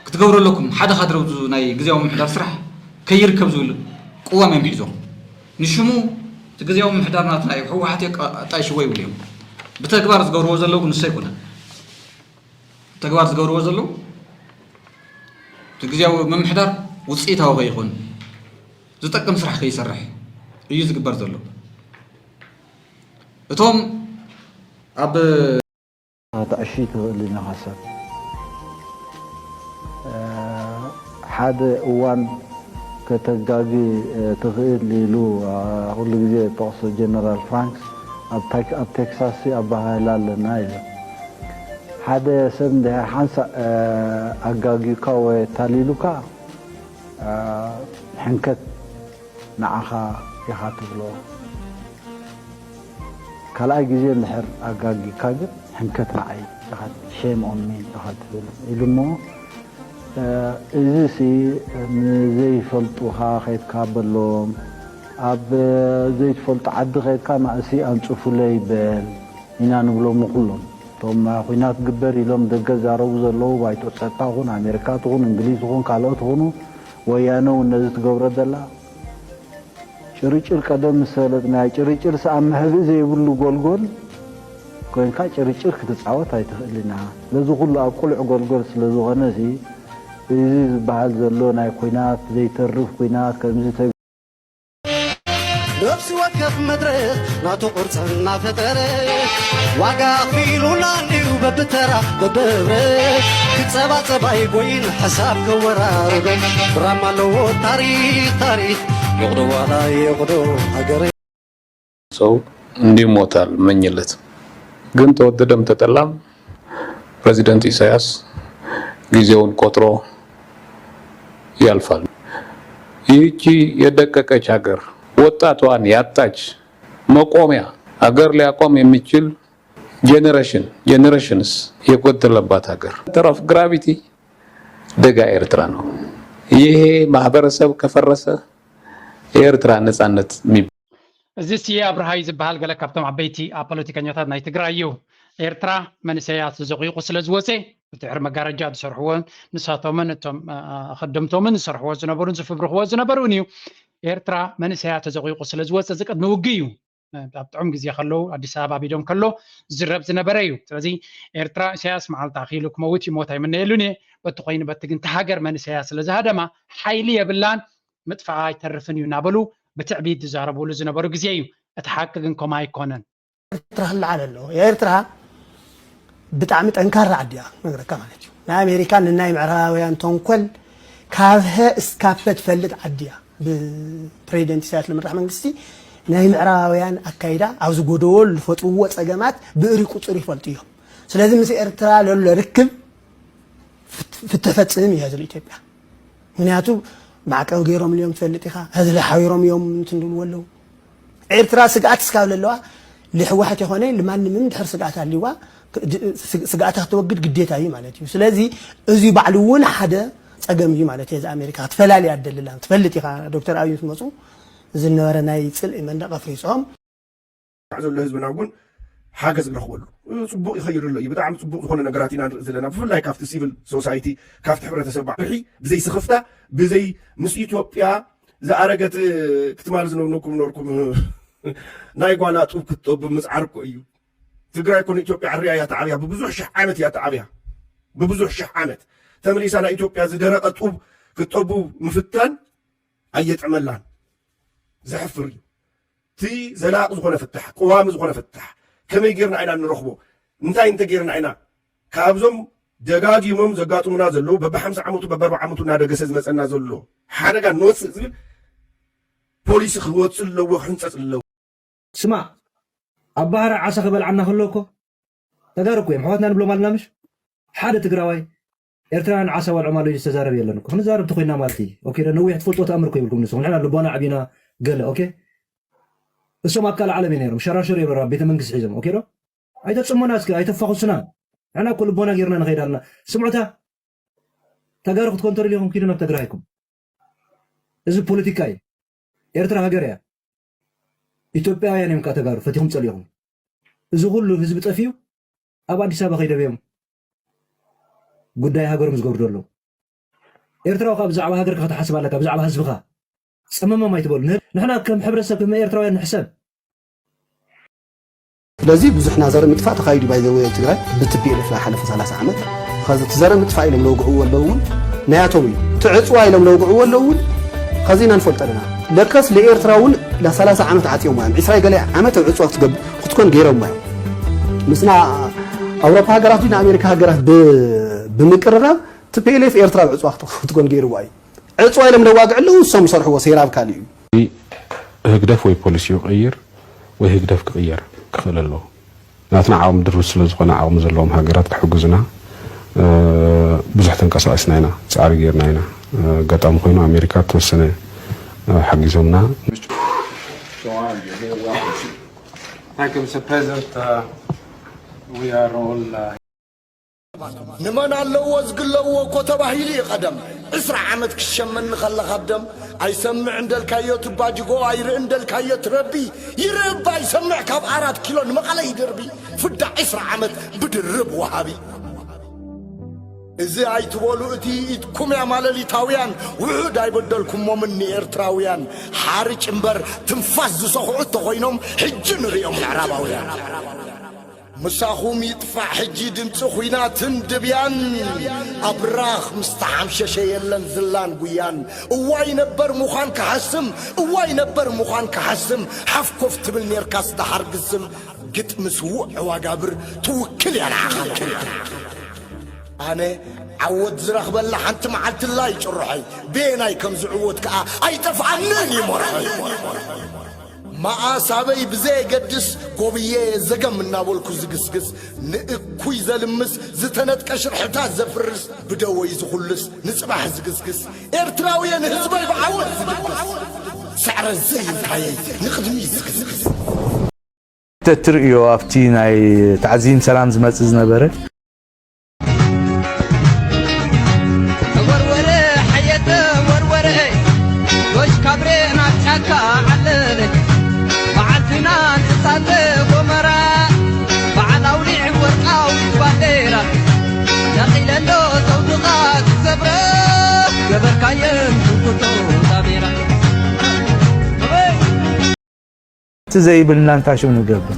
ክትገብሩ ኣለኩም። ሓደ ካድረ ናይ ግዝያዊ ምምሕዳር ስራሕ ከይርከብ ዝብል ቅዋም እዮም ሒዞም። ንሽሙ እቲ ግዝያዊ ምምሕዳር ናትና እዩ፣ ህወሓት የቃጣይሽዎ ይብሉ እዮም። ብተግባር ዝገብርዎ ዘለዉ ግን ንሱ ኣይኮነን። ተግባር ዝገብርዎ ዘለዉ እቲ ግዝያዊ ምምሕዳር ውፅኢታዊ ከይኾን፣ ዝጠቅም ስራሕ ከይሰርሕ እዩ ዝግበር ዘሎ። እቶም ኣብ ኣታእሺ ትኽእል ኢኻ ሰብ። ሓደ እዋን ከተጋጊ ትኽእል ኢሉ ኩሉ ግዜ ጠቕሶ ጀነራል ፍራንክስ ኣብ ቴክሳስ ኣባሃህላ ኣለና ኢሉ። ሓደ ሰብ እንድሕር ሓንሳእ ኣጋጊካ ወይ ኣታሊሉካ ሕንከት ንዓኻ ኢኻ ትብሎ። ካልኣይ ግዜ እንድሕር ኣጋጊካ ግን ሕንከት ንዓይ ኢኻ፣ ሼም ኦን ሚ ኢኻ ትብል ኢሉ እሞ፣ እዚ ሲ ንዘይፈልጡኻ ኸይድካ በሎም፣ ኣብ ዘይትፈልጡ ዓዲ ኸይድካ ናእሲ ኣንጽፉለይ በል ኢና ንብሎም ኩሎም። እቶም ኩናት ግበር ኢሎም ደገ ዛረቡ ዘለዉ ባይቶ ጸጥታ ኹን ኣሜሪካ ትኹን እንግሊዝ ትኹን ካልኦት ኹኑ፣ ወያነ እውን ነዚ ትገብሮ ዘላ ጭርጭር ቀደም ምስ ፈለጥናዮ፣ ጭርጭር ሰኣብ መሕብኢ ዘይብሉ ጎልጎል ኮይንካ ጭርጭር ክትጻወት ኣይትኽእልን ኢኻ። ስለዚ ኩሉ ኣብ ቅሉዕ ጎልጎል ስለ ዝኾነ እዚ ዝበሃል ዘሎ ናይ ኲናት ዘይተርፍ ኲናት ከምዚ ነፍሲ ወከፍ መድረኽ ናቱ ቅርፂ እናፈጠረ ዋጋ ኣኽፊሉና እንድዩ በብተራ በብህብረ ክፀባፀብ ኣይጎይን ሓሳብ ከወራርዶ ብራማ ኣለዎ ታሪኽ ታሪኽ ይቕዶ ዋላ ይቕዶ ሃገረ ሰው እንዲሞት አልመኝለትም። ግን ተወደደም ተጠላም ፕሬዚደንት ኢሳያስ ጊዜውን ቆጥሮ ያልፋል። ይህቺ የደቀቀች ሀገር፣ ወጣቷን ያጣች መቆሚያ፣ ሀገር ሊያቆም የሚችል ጄኔሬሽን፣ generations የጎደለባት ሀገር። Center of gravity ደጋ ኤርትራ ነው። ይሄ ማህበረሰብ ከፈረሰ የኤርትራ ነጻነት የሚባል እዚ ስየ ኣብርሃ እዩ ዝበሃል ገለ ካብቶም ዓበይቲ ፖለቲከኛታት ናይ ትግራይ እዩ። ኤርትራ መንእሰያት ዘቑይቑ ስለ ዝወፀ ብድሕሪ መጋረጃ ዝሰርሕዎን ንሳቶምን እቶም ኣኸደምቶምን ዝሰርሕዎ ዝነበሩን ዝፍብርኽዎ ዝነበሩን እዩ። ኤርትራ መንእሰያት ተዘቑይቑ ስለ ዝወፀ እዚ ቅድሚ ውግእ እዩ። ኣብ ጥዑም ግዜ ከለዉ ኣዲስ ኣበባ ቢዶም ከሎ ዝረብ ዝነበረ እዩ። ስለዚ ኤርትራ ኢሳያስ መዓልቲ ኣኺሉ ክመውት ይሞት ኣይምነየሉን እየ። በቲ ኮይኑ በቲ ግን ተሃገር መንእሰያት ስለ ዝሃደማ ሓይሊ የብላን ምጥፋኣ ኣይተርፍን እዩ እናበሉ ብትዕቢት ዝዛረብሉ ዝነበሩ ግዜ እዩ። እቲ ሓቂ ግን ከምኡ ኣይኮነን። ኤርትራ ክለዓል ኣለዎ። ኤርትራ ብጣዕሚ ጠንካራ ዓዲ እያ ክነግረካ ማለት እዩ። ናይ ኣሜሪካን ንናይ ምዕራባውያን ተንኮል ካብ ሀ እስካብ ፐ ትፈልጥ ዓዲ እያ። ብፕሬዚደንት ኢሳያስ ዝምራሕ መንግስቲ ናይ ምዕራባውያን ኣካይዳ ኣብዚ ጎደቦ ዝፈጥርዎ ፀገማት ብእሪ ቁፅር ይፈልጡ እዮም። ስለዚ ምስ ኤርትራ ለሎ ርክብ ፍትሕ ፈፅም እያ ዝብል ኢትዮጵያ። ምክንያቱ ማዕቀብ ገይሮምሉ እዮም ትፈልጥ ኢኻ፣ ሀዚ ሓቢሮም እዮም እንትን ዝብልዎ ኣለዉ። ኤርትራ ስግኣት እስካብ ዘለዋ ልሕወሓት የኾነ ልማንምም ድሕር ስግኣት ኣልዋ ስግኣታ ክተወግድ ግዴታ እዩ ማለት እዩ። ስለዚ እዚ ባዕሉ እውን ሓደ ፀገም እዩ ማለት እዩ። እዚ ኣሜሪካ ክትፈላልያ ኣደልላ ትፈልጥ ኢኻ። ዶክተር ኣብይ ምስ መፁ ዝነበረ ናይ ፅልኢ መንደቕ ኣፍሪሶም ዘሎ ህዝብና እውን ሓገዝ ንረኽበሉ ፅቡቕ ይኸይድ ኣሎ እዩ። ብጣዕሚ ፅቡቕ ዝኾነ ነገራት ኢና ንርኢ ዘለና። ብፍላይ ካብቲ ሲቪል ሶሳይቲ ካብቲ ሕብረተሰብ ባዕሒ ብዘይ ስኽፍታ ብዘይ ምስ ኢትዮጵያ ዝኣረገት ክትማል ዝነብነኩም ኖርኩም ናይ ጓላ ጡብ ክትጠቡ ምፅዓር እኮ እዩ። ትግራይ እኮ ንኢትዮጵያ ዕርያ እያ ተዓብያ፣ ብብዙሕ ሽሕ ዓመት እያ ተዓብያ፣ ብብዙሕ ሽሕ ዓመት ተመሊሳ ናይ ኢትዮጵያ ዝደረቐ ጡብ ክትጠቡ ምፍታን ኣየጥዕመላን። ዘሕፍር እዩ። እቲ ዘላቂ ዝኾነ ፍታሕ፣ ቀዋሚ ዝኾነ ፍታሕ ከመይ ጌርና ኢና እንረኽቦ? እንታይ እንተ ጌርና ኢና ካብዞም ደጋጊሞም ዘጋጥሙና ዘለዉ በብሓምሳ ዓመቱ በብኣርባ ዓመቱ እናደገሰ ዝመፀና ዘሎ ሓደጋ ንወፅእ ዝብል ፖሊሲ ክወፅእ ኣለዎ፣ ክሕንፀፅ ኣለዎ። ስማዕ፣ ኣብ ባህሪ ዓሳ ክበልዓና ከሎ እኮ ተጋሩ እኮ እዮም፣ ኣሕዋትና ንብሎም ኣለና ምሽ? ሓደ ትግራዋይ ኤርትራውያን ዓሳ በልዖም ኣለዉ ዝተዛረብ የለን እኮ። ክንዛረብ ተኾይና ማለት እዩ። ኦኬ ዶ? ነዊሕ ትፈልጦ ተኣምር እኮ ይብልኩም ንስኹም። ንሕና ልቦና ኣዕቢና ገለ፣ ኦኬ? እሶም ኣካል ዓለም እዮም ነይሮም። ሸራሸር እዮም ነይሮም፣ ኣብ ቤተ መንግስቲ ሒዞም፣ ኦኬ ዶ? ኣይተጽሙና እስኪ፣ ኣይተፋኹሱና። ንሕና እኮ ልቦና ጌርና ንኸይድ ኣለና። ስምዑታ፣ ተጋሩ ክትኮንተሩ ኢኹም፣ ኪዱ ናብ ትግራይኩም። እዚ ፖለቲካ እዩ። ኤርትራ ሃገር እያ። ኢትዮጵያውያን እዮም ከዓ ተጋሩ፣ ፈቲኹም ጸሊኹም። እዚ ኩሉ ህዝቢ ጠፊኡ ኣብ ኣዲስ ኣበባ ከይደበዮም ጉዳይ ሃገሮም ዝገብሩ ዘለዉ። ኤርትራዊ ካብ ብዛዕባ ሃገርካ ክትሓስብ ኣለካ፣ ብዛዕባ ህዝብኻ ጸመሞም ኣይትበሉ። ንሕ-፣ ንሕና ከም ሕብረተሰብ፣ ከም ኤርትራውያን ንሕሰብ። ስለዚ ብዙሕ ናይ ዘር ምጥፋእ ተኻይዱ ባይ ዘወ ትግራይ ብትፒኤልኤፍ ናይ ሓለፈ ሰላሳ ዓመት። ከዚ እቲ ዘር ምጥፋእ ኢሎም ለውግዕዎ ኣለዉ እውን ናያቶም እዩ። እቲ ዕፅዋ ኢሎም ለውግዕዎ ኣለዉ እውን ከዚና ንፈልጦ ኣለና። ለከስ ለኤርትራ እውን ለ30 ዓመት ዓፅዮም እዮም። ዕስራ ገለ ዓመት ኣብ ዕፅዋ ክትገብ-፣ ክትኮን ገይሮም እዮም። ምስና ኣውሮፓ ሃገራት ንኣሜሪካ ሃገራት ብ-፣ ብምቅርራብ ትፒኤልኤፍ ኤርትራ ኣብ ዕፅዋ ክት-፣ ክትኮን ገይርዋ እዩ። ዕፅዋ ኢሎም ለዋግዕ ኣለዉ እሶም ዝሰርሕዎ ሴራ ኣብ ካልእ እዩ። ህግደፍ ወይ ፖሊሲ ይቕይር ወይ ህግደፍ ክቕየር ክኽእል ኣለዎ። ናትና ዓቕሚ ድሩት ስለ ዝኾነ ዓቕሚ ዘለዎም ሃገራት ክሕግዙና ብዙሕ ተንቀሳቒስና ኢና፣ ፃዕሪ ጌርና ኢና። ኣጋጣሚ ኮይኑ ኣሜሪካ ተወሰነ ሓጊዞምና። Thank you, Mister President. Uh, we are all uh, ንመን ኣለዎ ዝግለዎ እኮ ተባሂሉ እዩ ቀደም። ዕስራ ዓመት ክሸመኒ ከለኻ ብደም ኣይሰምዕ እንደልካዮ ትባጅጎ ኣይርኢ እንደልካዮ ትረቢ ይርኢ እባ ኣይሰምዕ ካብ ኣራት ኪሎ ንመቐለ ይደርቢ ፍዳ ዕስራ ዓመት ብድርብ ወሃቢ እዚ ኣይትበሉ እቲ ኢድኩም እያ ማለሊታውያን ውሑድ ኣይበደልኩሞምን ንኤርትራውያን ሓርጭ እምበር ትንፋስ ዝሰኹዑ እንተኾይኖም ሕጂ ንርእዮም ምዕራባውያን ምሳኹም ይጥፋእ ሕጂ ድምፂ ኹናትን ድብያን ኣብራኽ ምስ ተሓምሸሸ የለን ዝላን ጉያን እዋይ ነበር ምዃን ክሓስም እዋይ ነበር ምዃን ክሓስም ሓፍኮፍ ትብል ኔርካስ ደሓር ግስም ግጥሚ ስዉእ ዕዋጋብር ትውክል እያ ንዓኻ ኣነ ዓወት ዝረኽበላ ሓንቲ መዓልትላ ይጭርሖይ ቤናይ ከም ዝዕወት ከኣ ኣይጠፍኣንን እዩ መርሖይ መኣስ ኣበይ ብዘየገድስ ጎብየ ዘገም እናበልኩ ዝግስግስ ንእኩይ ዘልምስ ዝተነጥቀ ሽርሕታት ዘፍርስ ብደወይ ዝኹልስ ንጽባሕ ዝግስግስ ኤርትራውየ ንህዝበይ ብዓወት ዝድግስ ስዕረት ዘይብልካየይ ንቕድሚት ዝግስግስ ተትርእዮ ኣብቲ ናይ ታዕዚም ሰላም ዝመጽእ ዝነበረ ተወርወረ ሓየተ ወርወረ ጎሽ ካብሬ ናብ ጫካ ዓለለ በዓልትና ንእሳተ ጎመራ በዓል ኣውሊዕ ወርቃዊት ባንዴራ ነቒለሎ ዘውድቓ ትሰብረ ገበርካየን ትንኩቶ ዳሜራ እቲ ዘይብልና እንታይ ሽም ንገብር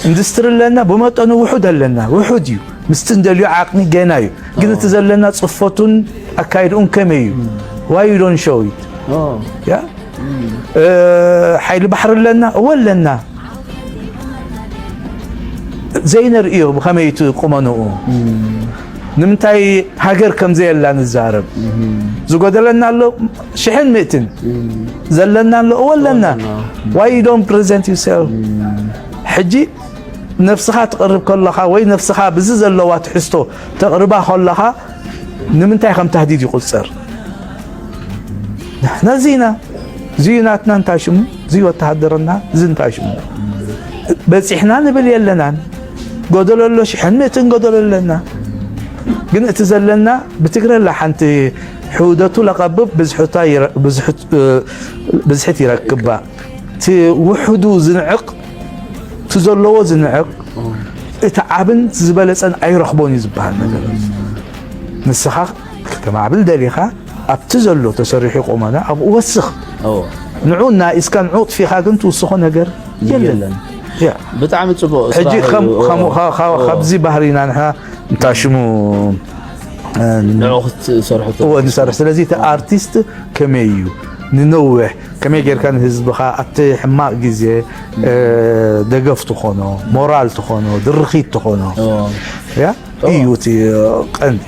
ኢንዱስትሪ ኣለና ብመጠኑ ውሑድ ኣለና ውሑድ እዩ ምስቲ እንደልዮ ዓቕሚ ገና እዩ ግን እቲ ዘለና ፅፈቱን ኣካይድኡን ከመይ እዩ why you don't show it ሓይሊ ባሕሪ ኣለና እወ ኣለና ዘይነርእዮ ብኸመይ እቲ ቁመንኡ ንምንታይ ሃገር ከም ዘየላ ንዛረብ ዝጎደለና ኣሎ ሽሕን ምእትን ዘለና ኣሎ እወ ኣለና why you don't present yourself ሕጂ ነፍስኻ ትቕርብ ከለኻ ወይ ነፍስኻ ብዚ ዘለዋ ትሕዝቶ ተቕርባ ከለኻ ንምንታይ ከም ታህዲድ ይቑጸር ንሕና እዚ ኢና እዚ ናትና እንታይ ሽሙ እዚ ወተሃደርና እዚ እንታይ ሽሙ በፂሕና ንብል የለናን ጎደሎ ኣሎ ሽሕን ምእትን ጎደሎ ኣለና ግን እቲ ዘለና ብትግረ ኣላ ሓንቲ ሕውደቱ ለቐብብ ብዝሕት ይረክባ እቲ ውሕዱ ዝንዕቕ እቲ ዘለዎ ዝንዕቕ እቲ ዓብን ዝበለፀን ኣይረኽቦን እዩ ዝበሃል ነገር ንስኻ ከተማዕብል ደሊኻ ኣብቲ ዘሎ ተሰሪሑ ቆመና ኣብኡ ወስኽ ንዑ እናኢስካ ንዑ ጥፊኻ ግን ትውስኾ ነገር የለን ብጣዕሚ ፅቡቅ ሕጂ ካብዚ ባህሪና ንሕና እንታይ ሽሙ ንሰርሕ ስለዚ እቲ ኣርቲስት ከመይ እዩ ንነውሕ ከመይ ጌርካ ንህዝብኻ ኣብቲ ሕማቕ ግዜ ደገፍ ትኾኖ ሞራል ትኾኖ ድርኺት ትኾኖ እዩ እቲ ቀንዲ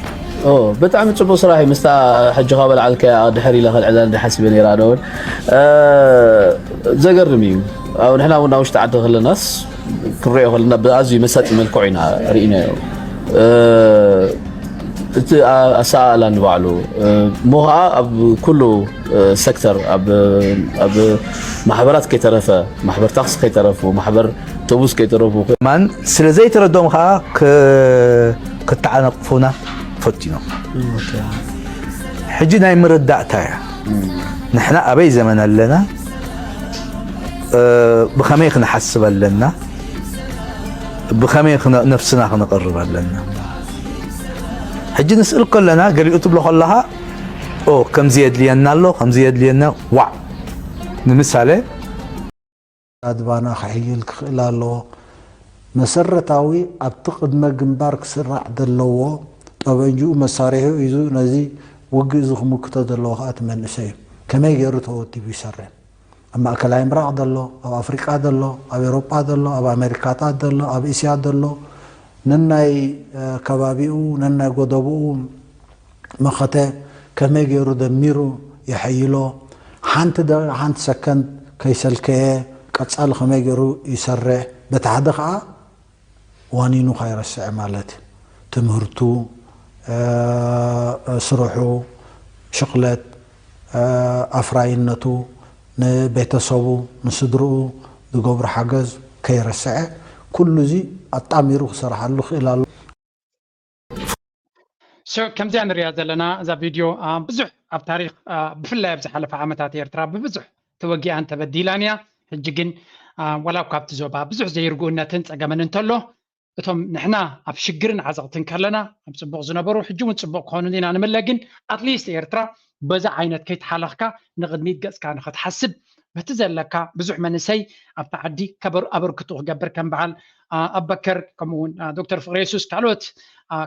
ብጣዕሚ ፅቡቅ ስራሕ እዩ ምስታ ሕጂ ካብ ኣልዓልከያ ድሕር ኢለ ከልዕላ እንደ ሓሲበ ነይራ ኣነ እውን ዘገርም እዩ ኣብ ንሕና እውን ኣብ ውሽጢ ዓዲ ከለናስ ክንሪኦ ከለና ብኣዝዩ መሳጢ መልክዑ ኢና ርኢናዮ እቲ ኣሰኣእላ ንባዕሉ እሞ ከዓ ኣብ ኩሉ ሴክተር ኣብ ማሕበራት ከይተረፈ ማሕበር ታክሲ ከይተረፉ ማሕበር ኣውቶቡስ ከይተረፉ ማን ስለ ዘይተረድኦም ከዓ ክ- ክተዓነቕፉና ፈቲኖም። ሕጂ ናይ ምርዳእታ እያ። ንሕና ኣበይ ዘመን ኣለና? እ፣ ብኸመይ ክንሓስብ ኣለና? ብኸመይ ክነ- ነፍስና ክነቐርብ ኣለና? ሕጂ ንስእል ከለና ገሊኡ ትብሎ ከለኻ ኦ ከምዚ የድልየና ኣሎ ከምዚ የድልየና ዋዕ ንምሳሌ ኣድባና ክሕይል ክኽእል ኣለዎ። መሰረታዊ ኣብቲ ቅድመ ግንባር ክስራዕ ዘለዎ ጠበንጅኡ መሳሪሑ ሒዙ ነዚ ውግእ እዚ ክምክቶ ዘለዎ ከዓ እቲ መንእሰይ እዩ። ከመይ ገይሩ ተወዲቡ ይሰርሕ? ኣብ ማእከላይ ምብራቕ ዘሎ፣ ኣብ ኣፍሪቃ ዘሎ፣ ኣብ ኤውሮጳ ዘሎ፣ ኣብ ኣሜሪካታት ዘሎ፣ ኣብ እስያ ዘሎ ነናይ ከባቢኡ ነናይ ጎደብኡ መኸተ ከመይ ገይሩ ደሚሩ የሐይሎ፣ ሓንቲ ደቂቕ ሓንቲ ሰከንድ ከይሰልከየ ቀጻሊ ከመይ ገይሩ ይሰርሕ፣ በቲ ሓደ ከዓ ዋኒኑ ካይረስዐ ማለት እዩ። ትምህርቱ፣ ስርሑ፣ ሽቕለት፣ ኣፍራይነቱ፣ ንቤተሰቡ ንስድርኡ ዝገብሮ ሓገዝ ከይረስዐ ኩሉ እዚ ኣጣሚሩ ክሰርሓሉ ክእል ኣሎ። ከምዚኣ ንሪኣ ዘለና እዛ ቪድዮ ብዙሕ ኣብ ታሪክ ብፍላይ ኣብ ዝሓለፈ ዓመታት ኤርትራ ብብዙሕ ተወጊኣን ተበዲላን እያ። ሕጂ ግን ዋላ ካብቲ ዞባ ብዙሕ ዘይርጉእነትን ፀገምን እንተሎ እቶም ንሕና ኣብ ሽግርን ዓዘቕትን ከለና ኣብ ፅቡቕ ዝነበሩ ሕጂ እውን ፅቡቕ ክኾኑ ኢና ንምለ ግን ኣትሊስት ኤርትራ በዛ ዓይነት ከይተሓለኽካ ንቕድሚት ገፅካ ንኽትሓስብ በቲ ዘለካ ብዙሕ መንእሰይ ኣብቲ ዓዲ ኣበርክቱ ክገብር ከም በዓል ኣበከር ከምኡውን ዶክተር ፍቅረ የሱስ ካልኦት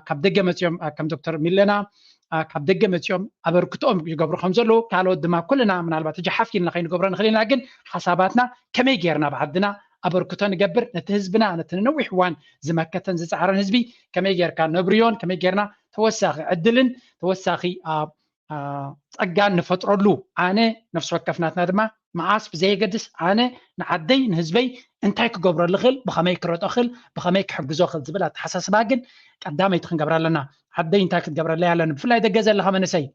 ካብ ደገ መፅኦም ከም ዶክተር ሚለና ካብ ደገ መፅኦም ኣበርክቶኦም ይገብሩ ከም ዘለዉ ካልኦት ድማ ኩልና ምናልባት ሕጂ ሓፍ ኢልና ከይንገብሮ ንኽእል ኢና ግን ሓሳባትና ከመይ ጌርና ኣብ ዓድና ኣበርክቶ ንገብር ነቲ ህዝብና ነቲ ንነዊሕ እዋን ዝመከተን ዝፃዕረን ህዝቢ ከመይ ጌርካ ነብርዮን ከመይ ጌርና ተወሳኺ ዕድልን ተወሳኺ ፀጋን ንፈጥረሉ ኣነ ነፍሲ ወከፍ ናትና ድማ መዓስ ብዘየገድስ ኣነ ንዓደይ ንህዝበይ እንታይ ክገብረሉ ክእል ብኸመይ ክረጦ ክእል ብኸመይ ክሕግዞ ክእል ዝብል ኣተሓሳስባ ግን ቀዳመይቲ ክንገብራ ኣለና ዓደይ እንታይ ክትገብረለይ ኣለኒ ብፍላይ ደገ ዘለኻ መንእሰይ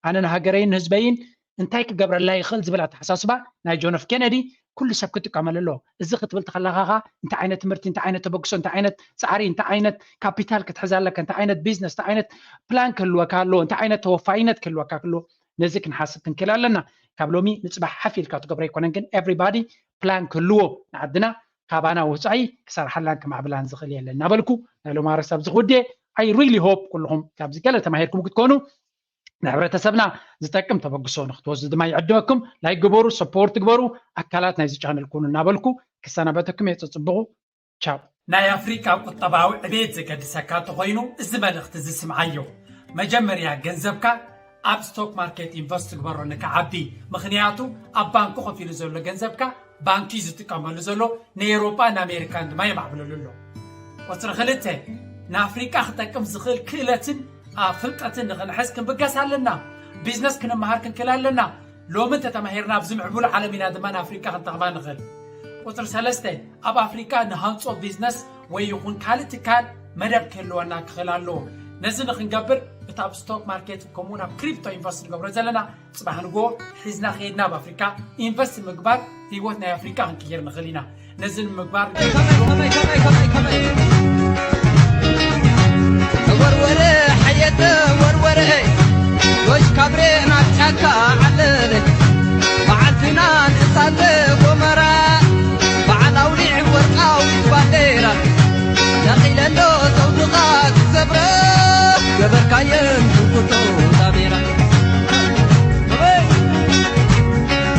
ኣነ ንሃገረይን ንህዝበይን እንታይ ክገብረላ ይኽእል ዝብል ኣተሓሳስባ ናይ ጆን ኤፍ ኬነዲ ኩሉ ሰብ ክጥቀመሉ ኣለዎ። እዚ ክትብል ተኸለኻ ኸ እንታይ ዓይነት ትምህርቲ፣ እንታይ ዓይነት ተበግሶ፣ እንታይ ዓይነት ፃዕሪ፣ እንታይ ዓይነት ካፒታል ክትሕዝ ኣለካ፣ እንታይ ዓይነት ቢዝነስ፣ እንታይ ዓይነት ፕላን ክህልወካ ኣለዎ፣ እንታይ ዓይነት ተወፋይነት ክህልወካ ክህልዎ ነዚ ክንሓስብ ክንክእል ኣለና። ካብ ሎሚ ንፅባሕ ሓፍ ኢልካ ትገብሮ ኣይኮነን ግን ኤቭሪባዲ ፕላን ክህልዎ ንዓድና ካባና ወፃኢ ክሰርሓላን ክማዕብላን ዝኽእል የለን እናበልኩ ናይ ሎማረ ሰብ ዝኽውዴ I really hope ኩልኹም ካብዚ ገለ ተማሂርኩም ክትኮኑ ንሕብረተሰብና ዝጠቅም ተበግሶ ንክትወስዱ ድማ ይዕድመኩም። ላይክ ግበሩ፣ ሰፖርት ግበሩ፣ ኣካላት ናይዚ ቻነል ኩኑ እናበልኩ ክሰናበተኩም እየ። ጸጽብቑ። ቻው። ናይ ኣፍሪቃ ቁጠባዊ ዕቤት ዘገድሰካ እንተኾይኑ እዚ መልእኽቲ እዚ ስምዓዮ። መጀመርያ ገንዘብካ ኣብ ስቶክ ማርኬት ኢንቨስት ግበሮ ንክዓቢ። ምኽንያቱ ኣብ ባንኩ ከፊሉ ዘሎ ገንዘብካ ባንኪ ዝጥቀመሉ ዘሎ ንኤውሮጳን ኣሜሪካን ድማ የማዕብለሉ ኣሎ። ቁፅሪ ክልተ ንኣፍሪቃ ክጠቅም ዝኽእል ክእለትን ፍልጠትን ንኽንሕዝ ክንብገስ ኣለና። ቢዝነስ ክንመሃር ክንክእል ኣለና። ሎሚ እንተተማሂርና ኣብዚ ምዕቡል ዓለም ኢና ድማ ንኣፍሪቃ ክንጠቕማ ንኽእል። ቁፅሪ ሰለስተ ኣብ ኣፍሪቃ ንሃንፆ ቢዝነስ ወይ ይኹን ካልእ ትካል መደብ ክህልወና ክኽእል ኣለዎ። ነዚ ንክንገብር እቲ ኣብ ስቶክ ማርኬት ከምኡውን ኣብ ክሪፕቶ ኢንቨስት ንገብሮ ዘለና ፅባሕ ንግሆ ሒዝና ከይድና ኣብ ኣፍሪካ ኢንቨስት ምግባር ህይወት ናይ ኣፍሪካ ክንቅይር ንኽእል ኢና። ነዚ ንምግባር